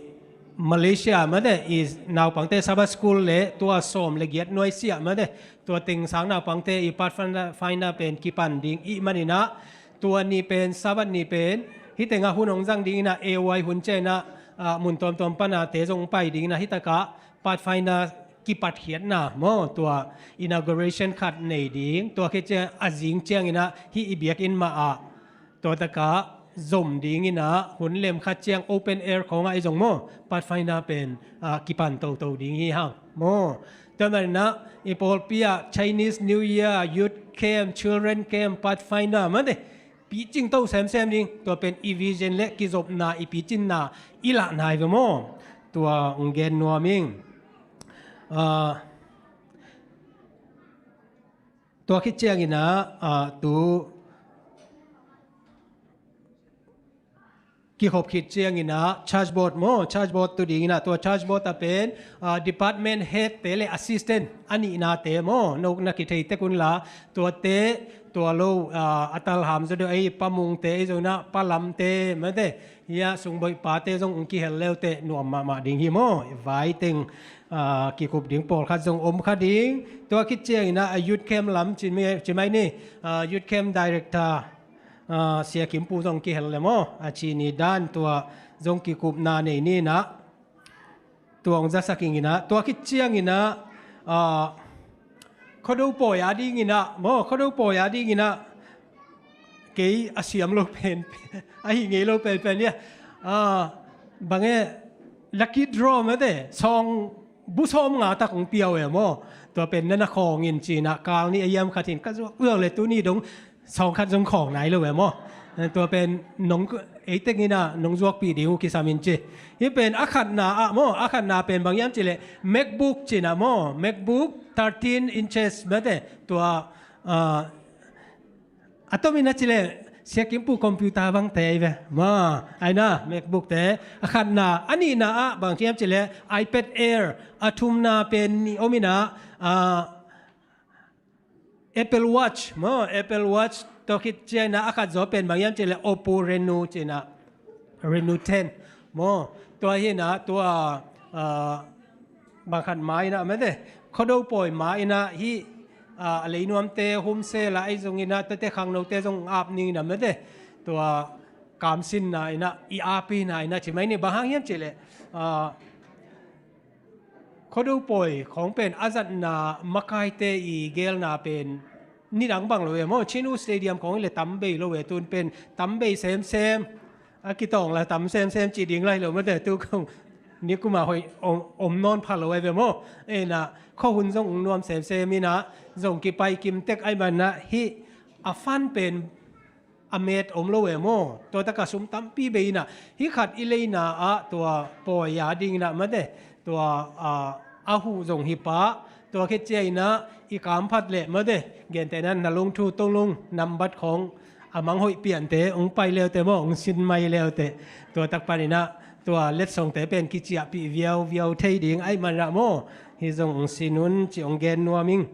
Malaysia mate, i naupangte Sabbath School le, tua sawm le giat nuai sia mate, tua teng sang naupangte i Pathfinder, Finder pen kipan ding i man ina, tua ni pen, Sabbath ni pen, hi tenga hun ong zang ding ina, A Y hun ciang ina, ah, mun tuamtuam pana te zong pai ding ina, hi taka Pathfinder kipat khiatna maw, tua inauguration khat nei ding, tua khit ciang a zing ciang ina, hi i biakinn mah ah, tua taka zom ding ina, hun lem khat ciang open air khawngah i zong maw, Pathfinder pen, ah, kipan toto ding hi hang maw. Tua mana i pawlpi ah Chinese New Year, Youth Camp, Children Camp, Pathfinder mate, picing to semsem ding, tua pen i vision le kizopna, i picinna i lah nai ve maw. Tua ong gen nuam ing. Ah, tua khit ciang ina, ah, tu kikhop khit ciang ina charge board maw, charge board tu ding ina, tua charge board a pen, ah, department head te le assistant a nihna te maw, no na kithei tek un la, tuate, tua lo, ah, a talham zaw deuh ei, Pa Mung te ei zong na, Pa Lam te mate, hia sungboih pate zong ong kihel leute nuam mahmah ding hi maw. Vai teng, ah, kikup ding pawlkhat zong om kha ding. Tua khit ciang ina a youth camp lam ci mai, ci mai ni, ah, youth camp director, ah, Sia Kim Pu zong kihel le maw. A ci ni dan tua zong kikupna nei ni na. Tua hong zasak ing inah, tua khit ciang inah, ah, Khuado pawi a ding inah maw, Khuado pawi a ding inah kei a siam lo pen, a hi ngei lo penpen ia, ah, bang e, lucky draw mate, sawng bu sawm nga tak hong pia uh e maw. Tua pen na na khawng in ci inah, kal nih a hiam khat in ka zuak zuak le tuni dong sawng khat zong khawng nai lo e maw. Tua pen nong, ei teng inah nong zuakpih ding uh kisam in ci. Hih pen a khatna ah maw, a khatna pen bang hiam cih leh MacBook ci inah maw, MacBook thirteen inches mate. Tua, ah, a tom inah cih leh Sia Kim Pu computer bangte ahi ve maw, a inah MacBook te. A khatna, a nihna ah bang hiam cih leh iPad Air, a thumna pen nih om inah, ah, Apple Watch maw, Apple Watch. Tua khit ciang inah a khat zaw pen bang hiam cih leh Oppo Reno ci inah, Reno ten maw. Tua hi inah tua, ah, bang khat ma inah mate, Khuado pawi ma inah hih, ah, a leinuamte, homestay la ahi zong inah, tuate khangnote zong ap ning inah mate. Tua kamsinna inah, i apina inah ci mai ni. Bang hang hiam cih leh, ah, Khuado pawi khawng pen a zatna makaite i gelna pen nidang bang lo e maw. Chin U Stadium khawng hi leh tam bei lo e, tun pen tam bei semsem, a kitawng la tam semsem cih ding lai lo mate. Tu khawng nikum a hoih om, om nawn pha lo ahi ve maw. Inah khuahun zong nuam semsem inah, zong kipai kim tek ahih man inah hih a fan pen a met om lo e maw. Tua tak a sum tampi bei inah, hih khat i leina ah tua pawi a ding inah mate, tua, ah, a huh zong hi pah. Tua khit ciang inah i kam phat leh mate, gentehna na lungthu tonglung nambat khawng a mang hoih piante hong pai leute maw, hong sin mai leute. Tua tak pan inah tua letsongte pen kiciahpih viauviau thei ding ahih man inah maw, hih zong hong sin un ci hong gen nuam ing.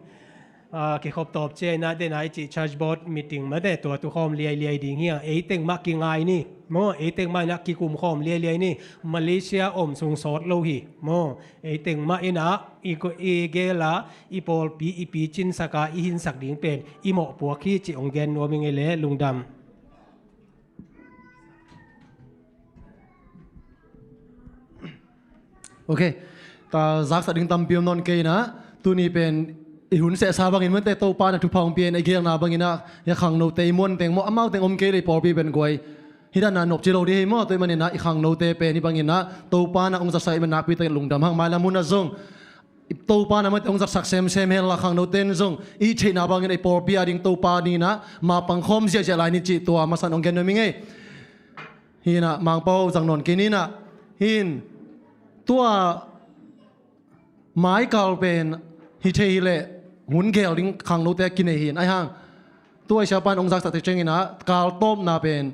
Ah, kikhop tawp ciang inah, den a i cih church board meeting mate, tua tukhawm liailiai ding hi a, ei teng mah kingai ni maw, ei teng mah inah kikumkhawm liailiai ni. Malaysia om sung sawt lo hi maw. Ei teng mah inah i ko-, i gel a, i pawlpi i picinsak a, i hinsak ding pen i mawhpuak hi cih hong gen nuam ing ei le. Lungdam. Ok. Ta zaksak ding tampi om nawn kei inah, tuni pen i hun sehsa bangin mate, Topa na thupha hong pia in, i gelna bangin ah, hia khangnote i muan teng maw, amau teng om kei leh i pawlpi pen guai. Hih dan a nopci lo ding hi maw, tua ahih manin ah i khangnote pen hih bangin ah Topa na hong zatsak ahih man nakpi takin lungdam hang. Mailam hun ah zong Topa na mate hong zatsak semsem hen la, khangnote in zong i theihna bangin i pawlpi a ding Topa dingin ah mapang khawm ziahziah lai ni cih tua masa in hong gen nuam ing ei. Hi inah Mangpau zang nawn kei ni inah. Hi in tua maikal pen hi thei hi leh hun gel ding khangnote a kinei hi in, ahih hang tua i siapa in hong zaksak tek ciangin ah kal tawpna pen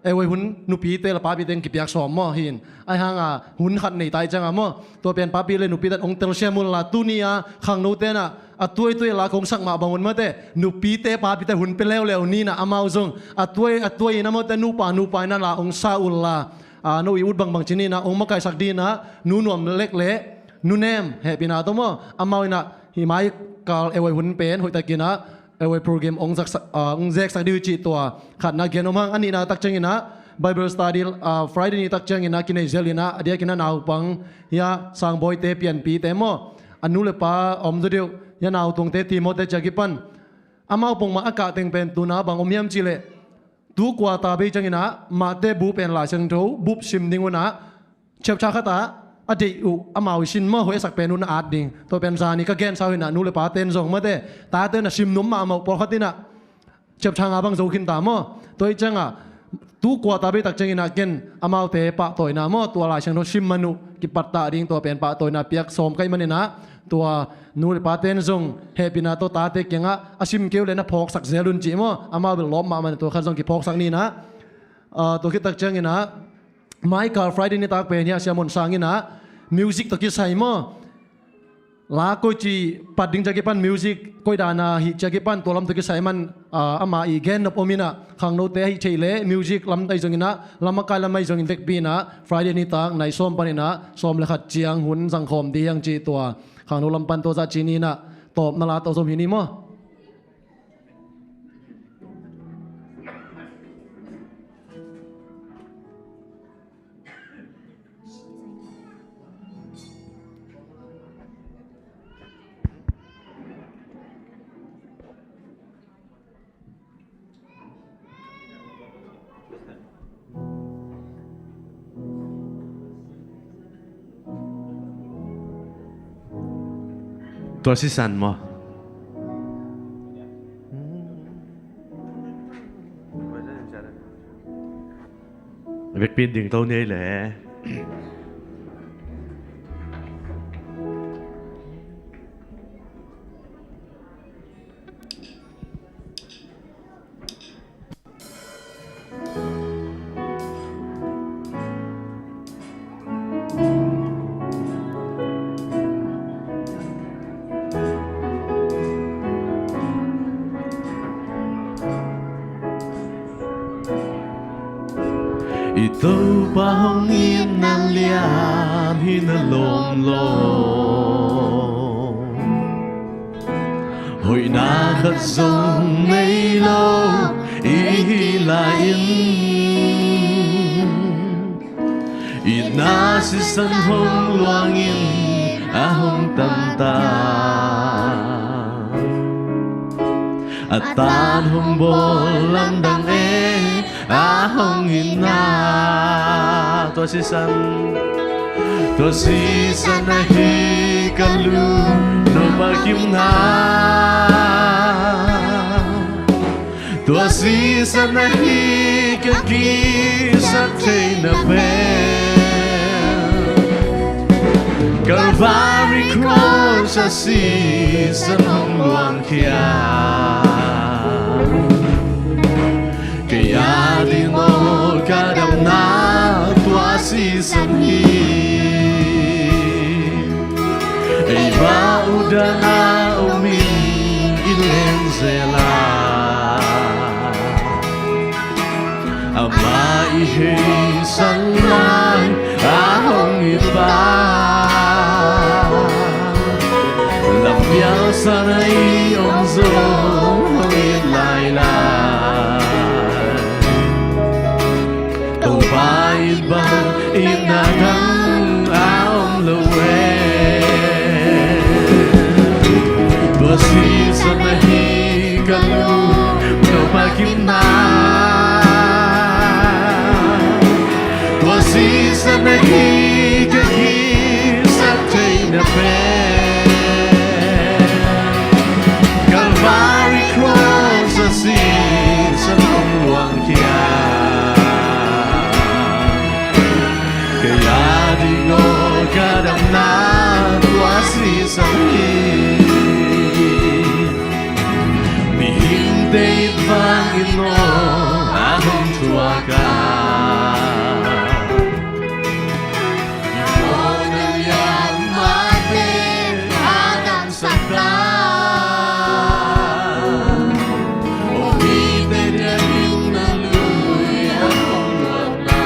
ei, ei, hun nupite la papite in kipiak sawm maw, hi in. Ahih hang a hun khat nei ta i ciang a maw, tua pen papi le nupite in hong telsiam un la, tuni a khangnote in ah a tuaituai la kong sak mah bang un mate, nupite papite hun pia leuleu ni inah, amau zong a tuai a tuai in ah mate, nupa nupa in ah la hong sa un la, a, no i ut bangbang ci ni inah, hong makaisak ding inah Nu Nuam Lek le Nu Nem Hehpihna tawh maw, amau in ah hih maikal ei, ei, hun pen hoihtakin ah ei, ei, program hong zaksak, a, hong zeksak ding uh cih tua khatna gen om hang. A nihna tak ciangin ah Bible study, a, Friday ni tak ciangin ah kinei zel in ah, a diakin ah naupang hia Sangbawite, Pianpite maw, a nu le pa om zaw deuh hia, nautungte, Timawte ci a kipan. Amau pongmah a kah teng pen tu-in ah bang om hiam cih leh, tu quarter bei ciangin ah mahte bup pen Lai Siangtho bup sim ding un ah, chapter khat ah a deih uh amau i sin maw, hoih a sak pen un a at ding. Tua pen zani ka gensa uh hi inah, nu le pate in zong mate, tate in a sim nuam mahmah uh, pawlkhat in ah chapter nga bang zo khin ta maw. Tua ahih ciang a tu quarter bei tak ciangin ah ken amaute pahtawina maw, tua Lai Siangtho sim man uh kipattah ding, tua pen pahtawina piak sawm ka hih manin ah, tua nu le pate in zong hehpihna tawh tate kiangah a sim kei uh leh na phawksak zel un ci maw, amau bel lawp mahmah in tua khat zong kiphawksak ni inah. A, tua khit tak ciangin ah maikal Friday nitak pen hia Sia Mon Sang in ah music tawh kisai maw, la koici pat ding ci a kipan, music koi dan a hih ci a kipan, tua lam tawh kisai man, a, amah i gen nop om in ah, khangnote ahih theih leh music lam ahi zongin ah, la makai lam ahi zongin vekpi in ah Friday nitak nai sawm panin ah sawm le khat ciang hun zangkhawm ding hi hang cih tua khangno lam pan tua zah ci ni inah, tawpna la tawh zom hi ni maw. Tua sisan maw? Vekpi ding to nei le. I Topa hong itna lian hi na lawm lo. Hoihna khat zong nei lo i hih lai-in, itna sisan hong luangin a hong tanta. A tan hong bawl lamdang e a hong itna. Tua sisan, tua sisan ahi ka lungnuam a kimna. Tua sisan ahi ka kisap theihna pen. Calvary cross a sisan hong luangkhia. Kei a ding aw ka damna tua sisan hi. Ei va uda a om in i len zela. Ama i heisan lai a hong it pa. Lampial sana i om zong hong it lai lai. Topa it bang itna dang a om lo e. Tua sisan ahi ka lungnuam a kimna. Tua sisan ahi ka kisap theihna pen. Calvary cross a sisan hong luangkhia. Kei a ding aw ka damna tua sisan hi. Mihingte it vangin aw a hong thuak a. I mawhna lian mate a damsak ta. Aw mite dia ding na lui a hong luatna.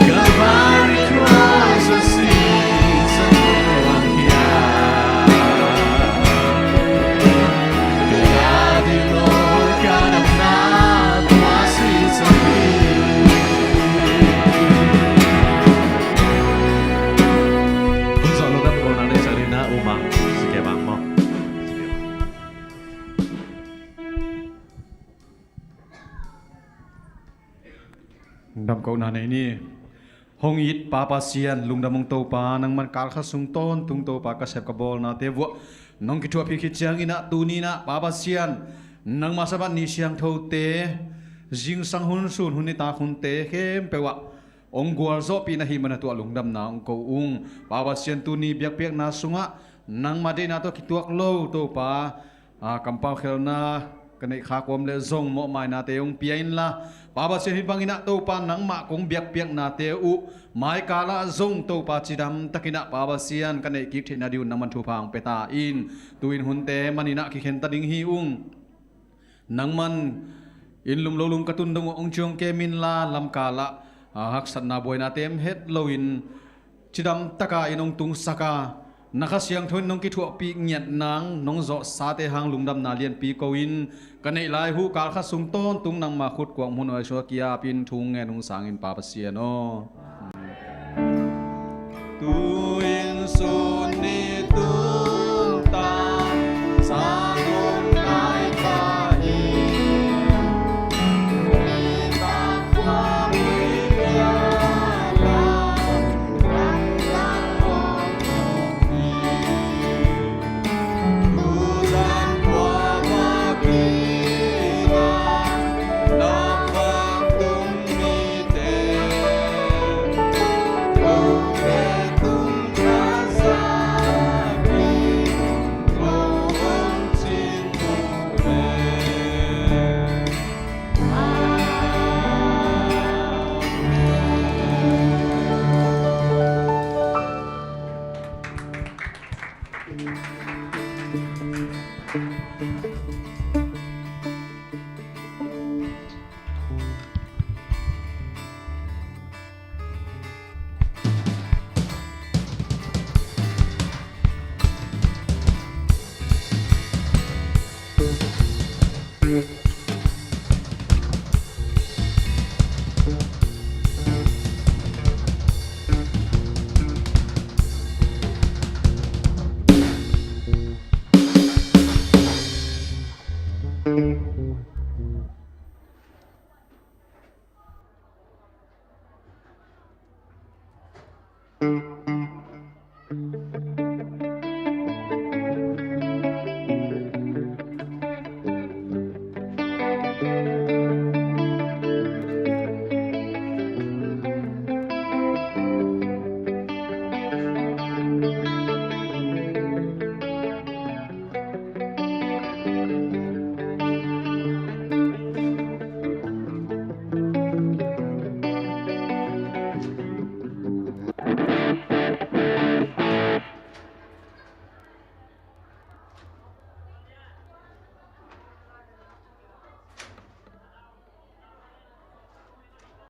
Calvary cross a sisan hong luangkhia. Kei a ding aw ka damna tua sisan hi. Hun zawh lungdam kohna nei sa lina uma. Sike bang maw. Lungdam kohna nei ni. Hong it Pa Pasian, lungdam ung Topa, nangman kalkhat sung tawntung Topa ka sep ka bawlnate vuah nong kithuahpih khit ciangin ah tuni-in ah Pa Pasian, nangma Sabbath ni siangthote, zingsang hun, sun hun, nitak hunte khempeuh ah hong gualzawhpih na hih manin ah tua lungdamna hong ko ung. Pa Pasian, tuni biakpiakna sungah nangma deihna tawh kituak lo Topa, a, kampau khelna ka neih khak uh om leh zong mawhmainate hong pia inla, Pa Pasian, hih bangin ah Topa nangmah kong biakpiaknate uh maikal ah zong Topa cidamtakin ah Pa Pasian ka neih kik theih nading un nangman thupha hong pia ta in. Tu-in hunte manin ah kikhen ta ding hi ung. Nangman inn lum lo lum ka tun dong uh hong ciong kem inla, lamkal ah, a, haksatna buainate om het loin cidamtaka inn hong tungsak a, Na Kha Siangtho in nong kithuahpih ngiat nang nong zawhsate hang lungdamna lianpi ko-in, ka neih lai huhkal khat sung tawntung nangma khut kuak hmun huai sungah ki-apin thu ngen hong sangin Pa Pasian aw. Tu-in sun ni tung tan, sun hong nai ta hi. Nitak kua mui bia lam, lam lam hong tung hi.